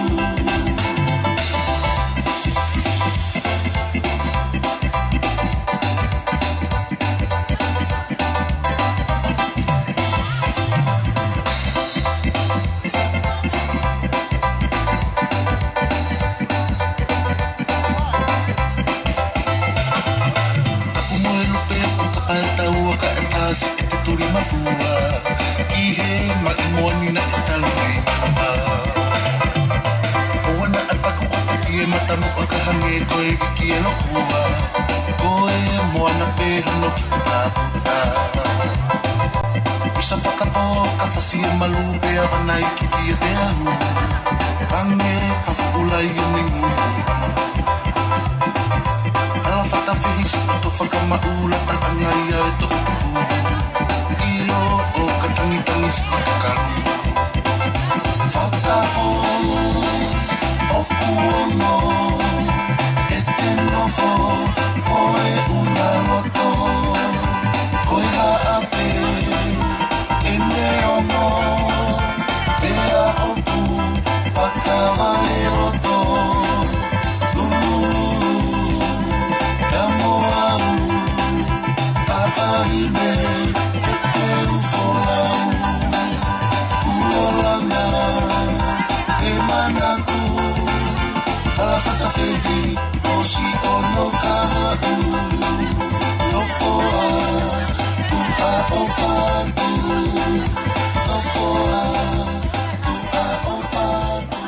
Tapu mo e lupe ʻo ka ʻai taua ka e pasi e te tuli mafua. Ki he maʻi moani naʻe talu mai mama. ʻOua naʻa taku ʻo te fie matamuʻa ka hangē ko e viki e lokua. Ko e moana pē hano ki he pāputa. Usa fakapō ka fasi e malu pea vanai ki kiate au. Hangē ha fuʻu laione ngū. Ala fakafehi siʻi ko fakamaʻula taʻangai ai toʻu kupu. ʻIo ʻo ka tangitangi siʻi kakalu. Fakapō ʻoku ono e te nofo ko e ʻuna loto. Ko e haʻape ʻe neongo pea ʻoku pakavale loto. Lulululu, ka mo au, ka ʻahi me, ke te u folau. Kulolana, e manaku, ala fakafehi, ʻosi ono kahaʻu. Nofoa, tuʻa ʻofa atu. Nofoa, tuʻa ʻofa atu.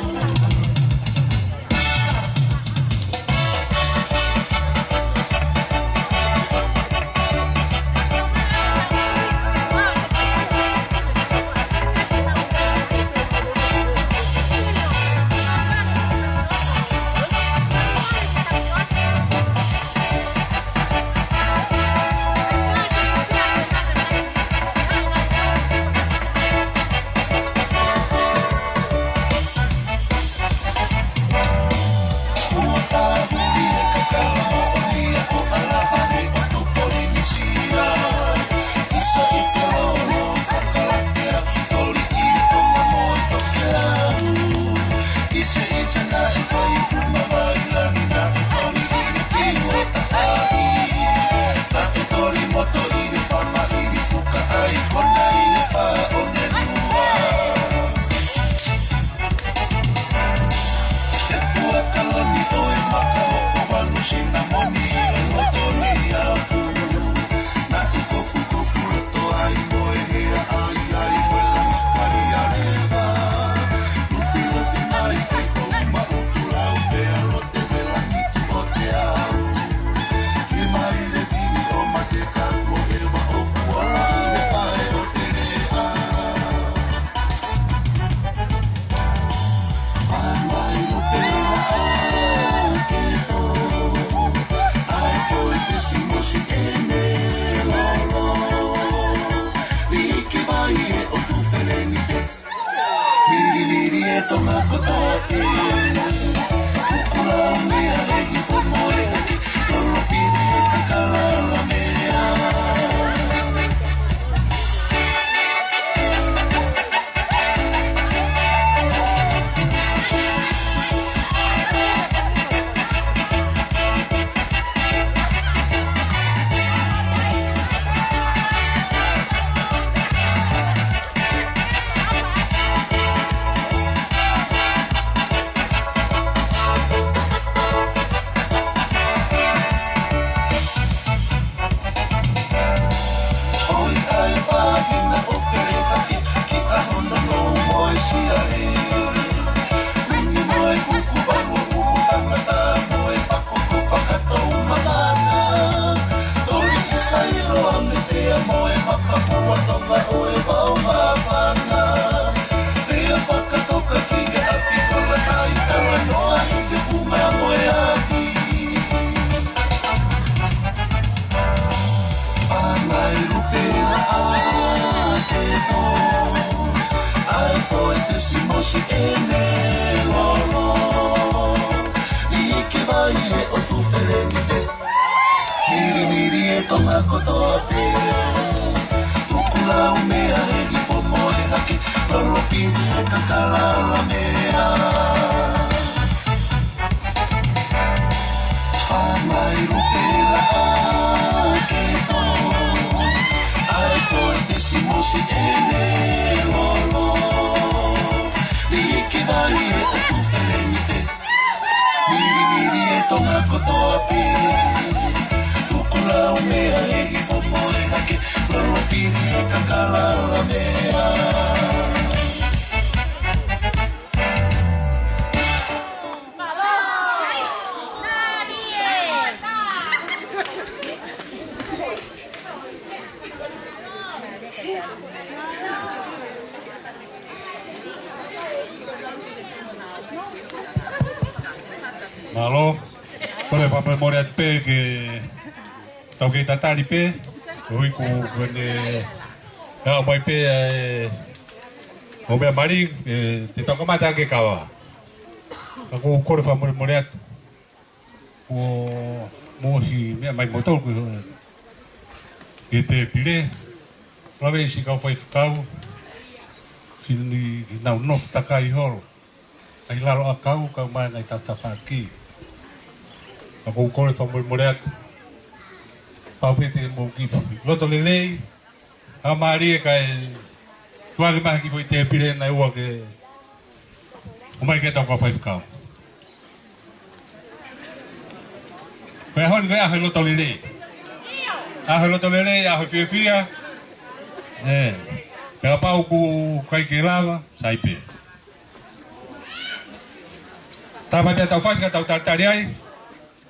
Pili e kakalala meʻa. Fangai lupe la ke to. Ai ko te simosi e lolo. Li ke vai e utu fenite. Milimili e Tonga kotoa pē. Tuku lau meʻa e hifo mo e hake. Lolo pili e kakalala meʻa. Mālō. Kole fakamolemole atu pē ke tau kei tatali pē. Ui ku kone. Ka mai pē e o meʻa mali, e, te tau kamata ke kava. Ka ʻoku ou kole fakamolemole atu. Ko e moʻoni meʻa mai moutolu ko e tēpile. Lave ʻi si kau faifekau. Siʻi nau nofo takai holo. ʻAi lalo ʻakau, kau mai ngai tatafaki. Ka ʻoku ou kole fakamolemole atu. Pau pē te mou kiʻi loto lelei. Ka mālie kae tuʻu ange mai ha kiʻi foʻi tēpile naʻe ua ke ʻomai ke tau kau faifekau. Ko e ʻaho ni ko e ʻaho e loto lelei. ʻAho e loto lelei, ʻaho e fiefia. ʻE. Pea pau ʻoku ʻikai ke lava, sai pē. Tau mai pē tau fasi ka tau talitali ai.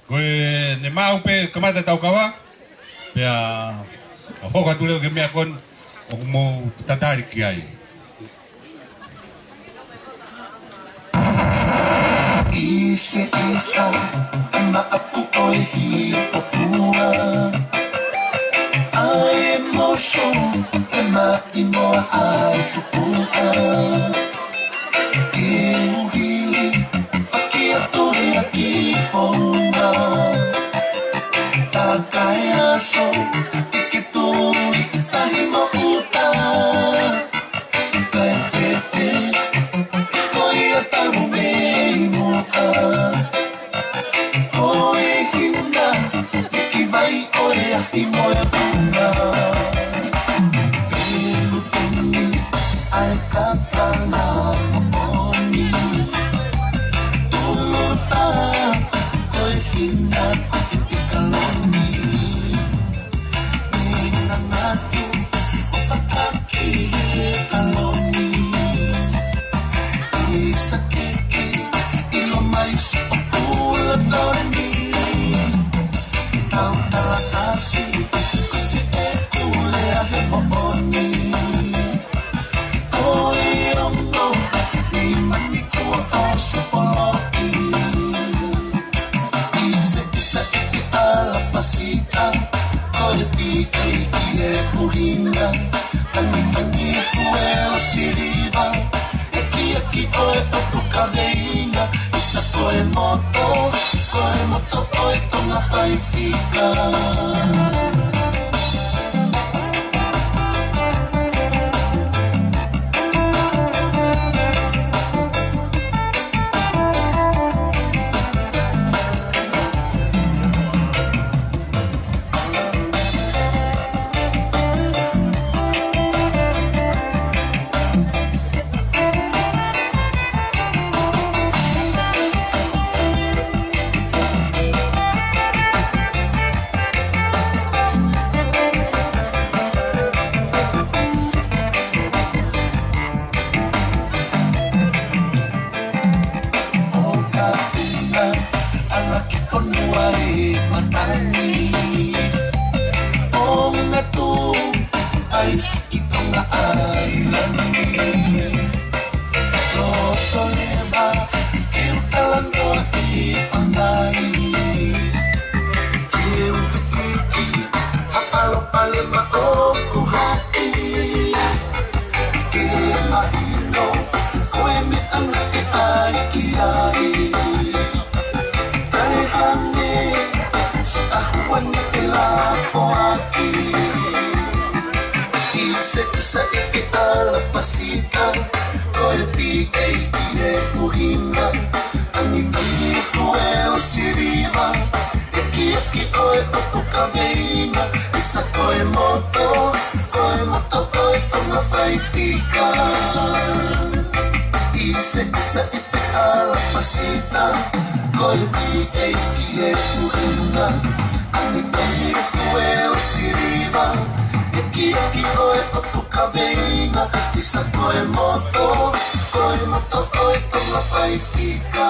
Ko ʻene maʻu pē kamata tau kava. Pea, ʻa hoko atu leva ki he meʻa ko eni ʻoku mou tatali ki ai. ʻIsa, ʻisa, ʻe maʻafu ʻo e hifo fua. ʻAi mo sou, ʻe maʻi mo ʻai tukuʻa. Ke uhili, faki atu he aki honga. Takae aso, ke ke tuli, tahi mo uta. Kae fefe, ko ia talu mei muʻa. Ko e hina, ki vai ʻo e ahi mo e vuna. Felu temi, ʻai kakala moʻoni. Tolo ta, ko e hina, ko e tikaloni. Ina ngatu, ʻo fakaki he kaloni. ʻIsa keke, ʻilo mai siʻo pula toni. Tau tala kasi, kasi e kulea he moʻoni. Ko e ongo, ni mani kua o supoloki. ʻIsa, ʻisa ʻi ke ala pasita, ko e pi ei ki he puhina, tangi tangi huelo siliva, e kiaki ʻo e potu kaveina, ʻisa ko e moto, ko e moto ʻo e Tonga Paifika. ʻO ka ʻi na ala ki fonua ʻi matangi. ʻO ngatu ai siʻi Tonga ʻAilani. Loto leva ke u talanoa ʻi Pangai. Ke u fekiki ha palopalema ʻoku haʻi. Ke mahino ko e meʻa naʻe ʻai ki ai. Kae hangē siʻa huane felafoaki. ʻIsa, ʻisa ʻi ke ala pasita, ʻEiki ʻi he ʻuhinga, ʻangiʻangi huelo siliva, ʻekiʻeki ʻo e ʻotu kaveinga, ʻisa ko e moto, ko e moto ʻo e konga Paifika. ʻIsa, ʻisa ʻi he ʻalapasita, ko e ʻEiki ʻi he ʻuhinga, ʻangiʻangi huelo siliva, ʻekiʻeki ʻo e ʻotu kaveinga, ʻisa ko e moto, ko e moto ʻo e konga Paifika.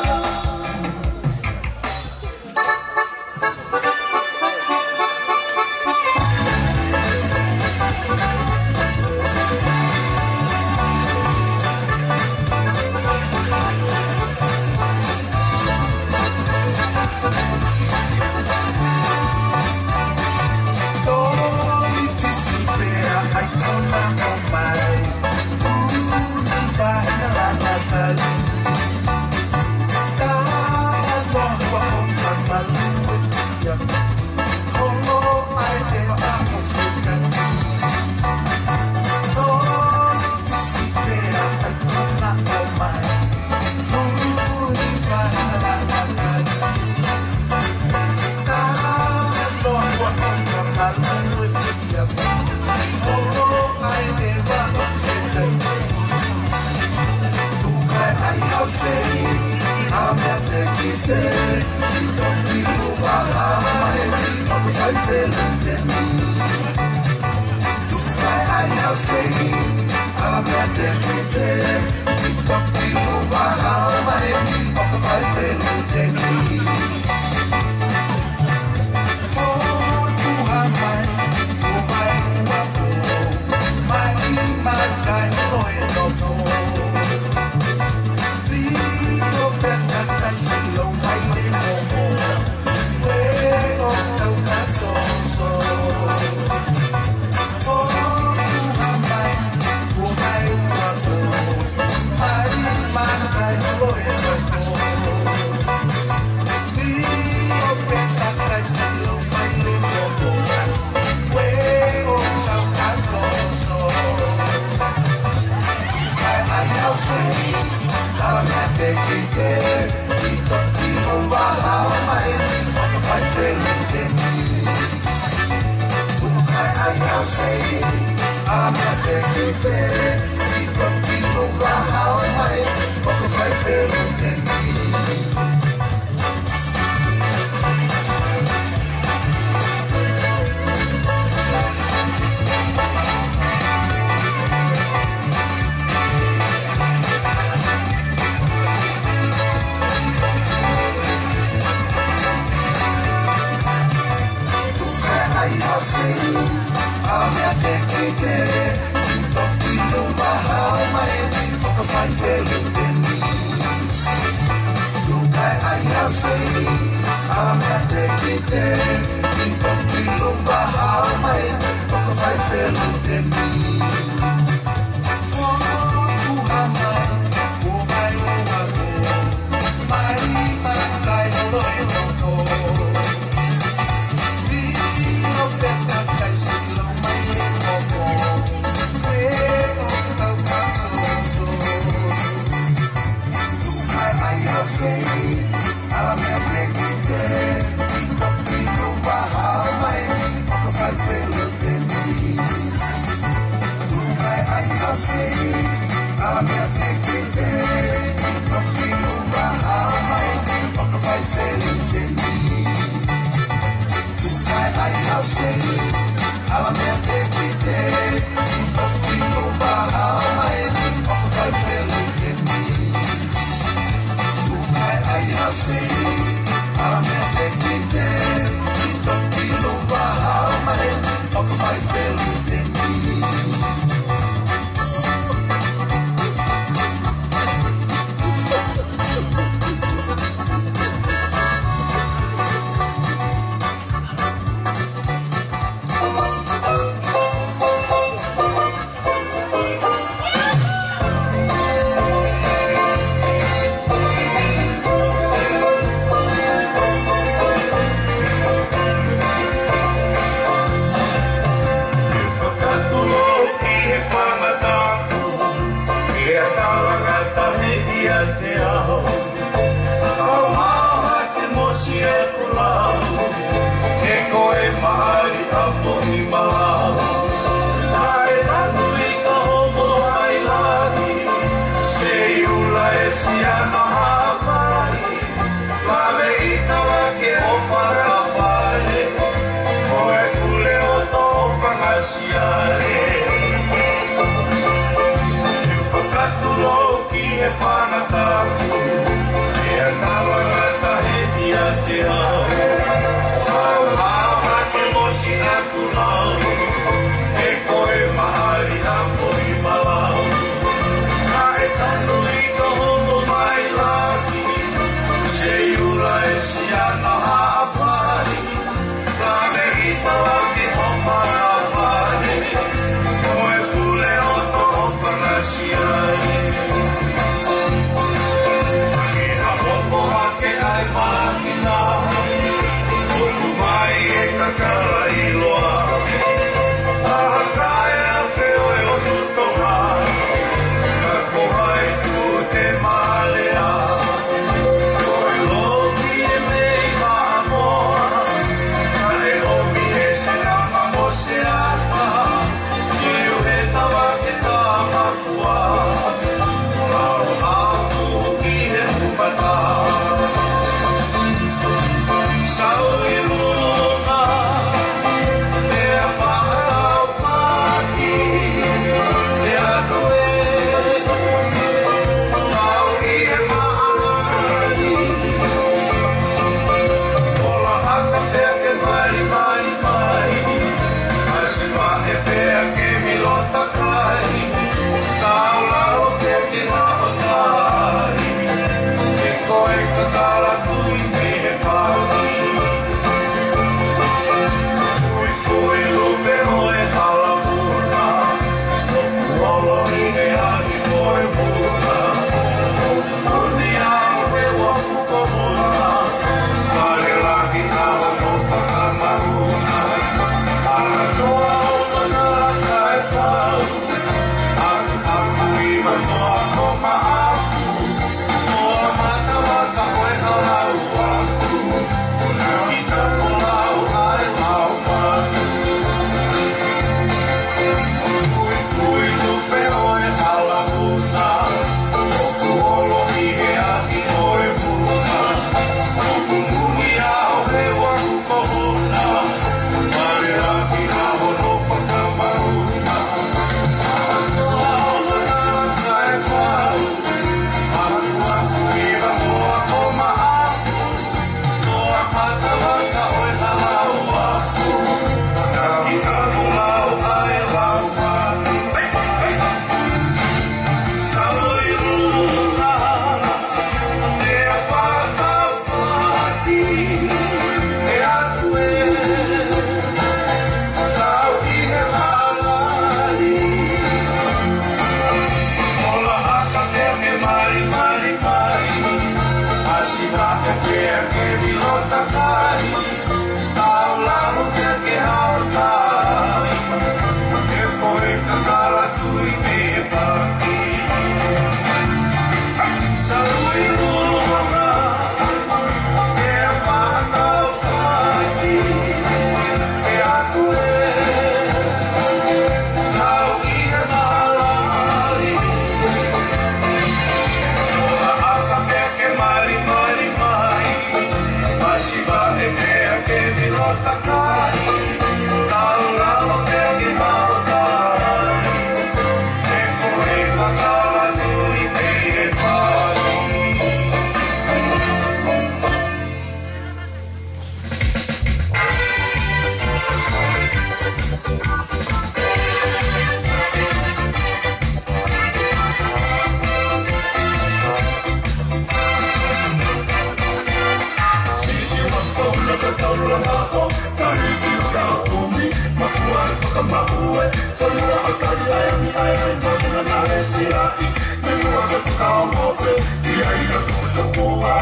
Meʻa ke fakaongo pē, ʻi ai ka tukutukua.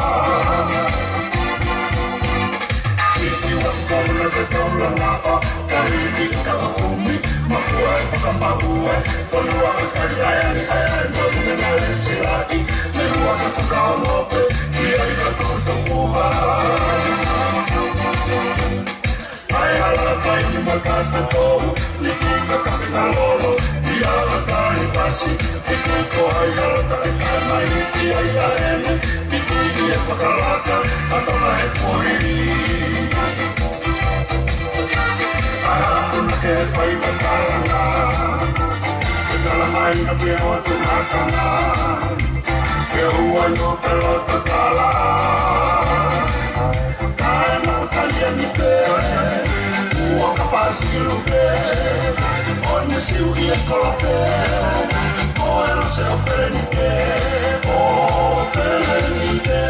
Siʻi ua kona ke taula maʻa, kahi ki ka kumi, mafua e fakamaʻu e, fonua ka kai ai ani ai ai, mo ina na e silaʻi. Meʻa ke fakaongo pē, ʻi ai ka tukutukua. ʻAi hala kai ni makafe tou, niki ka kafe na lolo, ia ka kai pasi, fiki ko ai hala kai kai mai, ki ai a ene, fiki i e fakalaka, a tama he kuhiri. ʻAi haku na ke fai na kalanga, ke kala mai na ke o te makanga, ke ua no ke lota kala. Kae mafakalia ni pē, ua ka pasi lupe, o ne siu i e kolope, o e lose o Felenike, o Felenike.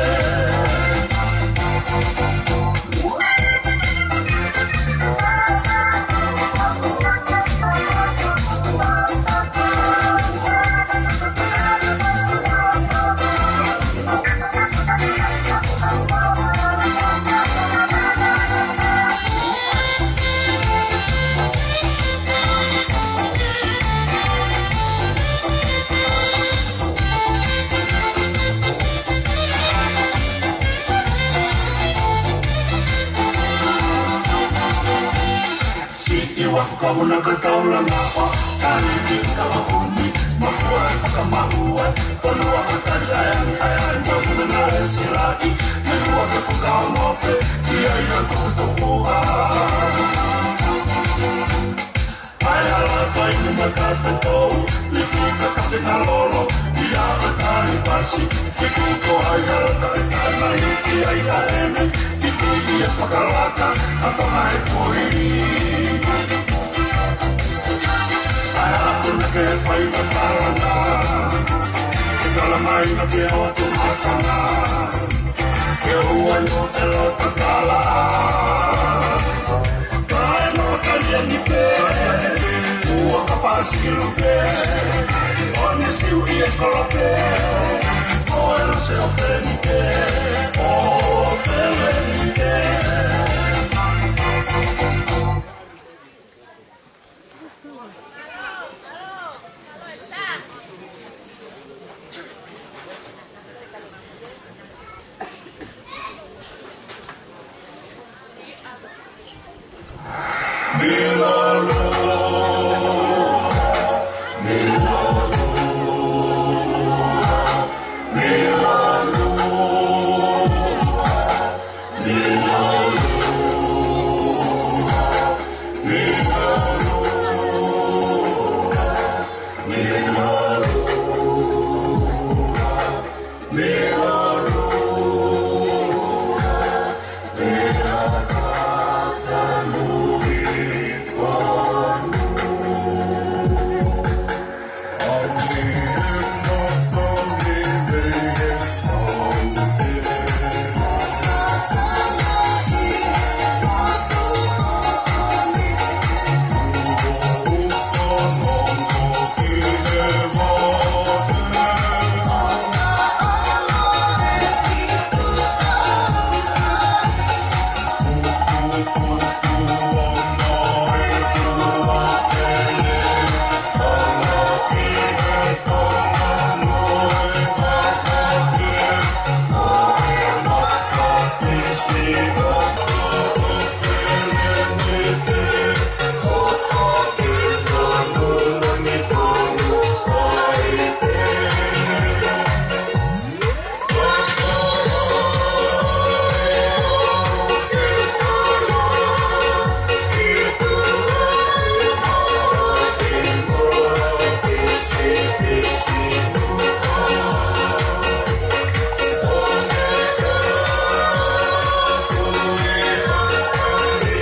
Siʻi ua fakahuna ka taula maʻa, kahi ki ka kumi, mafua e fakamaʻu e, fonua ka kai ai ani ai ai, mo ina na e silaʻi. Meʻa ke fakaongo pē, ʻi ai ka tukutukua. ʻAi hala kai ni makafe tou, niki ka kafe na lolo, ia ka kai pasi, fiki ko ai hala kai kai mai, ki ai a ene, fiki i e fakalaka, a tama he kuhiri. ʻAi haku na ke fai na kalanga, ke kala mai na ke o te makanga, ke ua no ke lota kala. Kae mafakalia ni pē, ua ka pasi lupe, o ne siu i e kolope, o e lose o Felenike, o Felenike.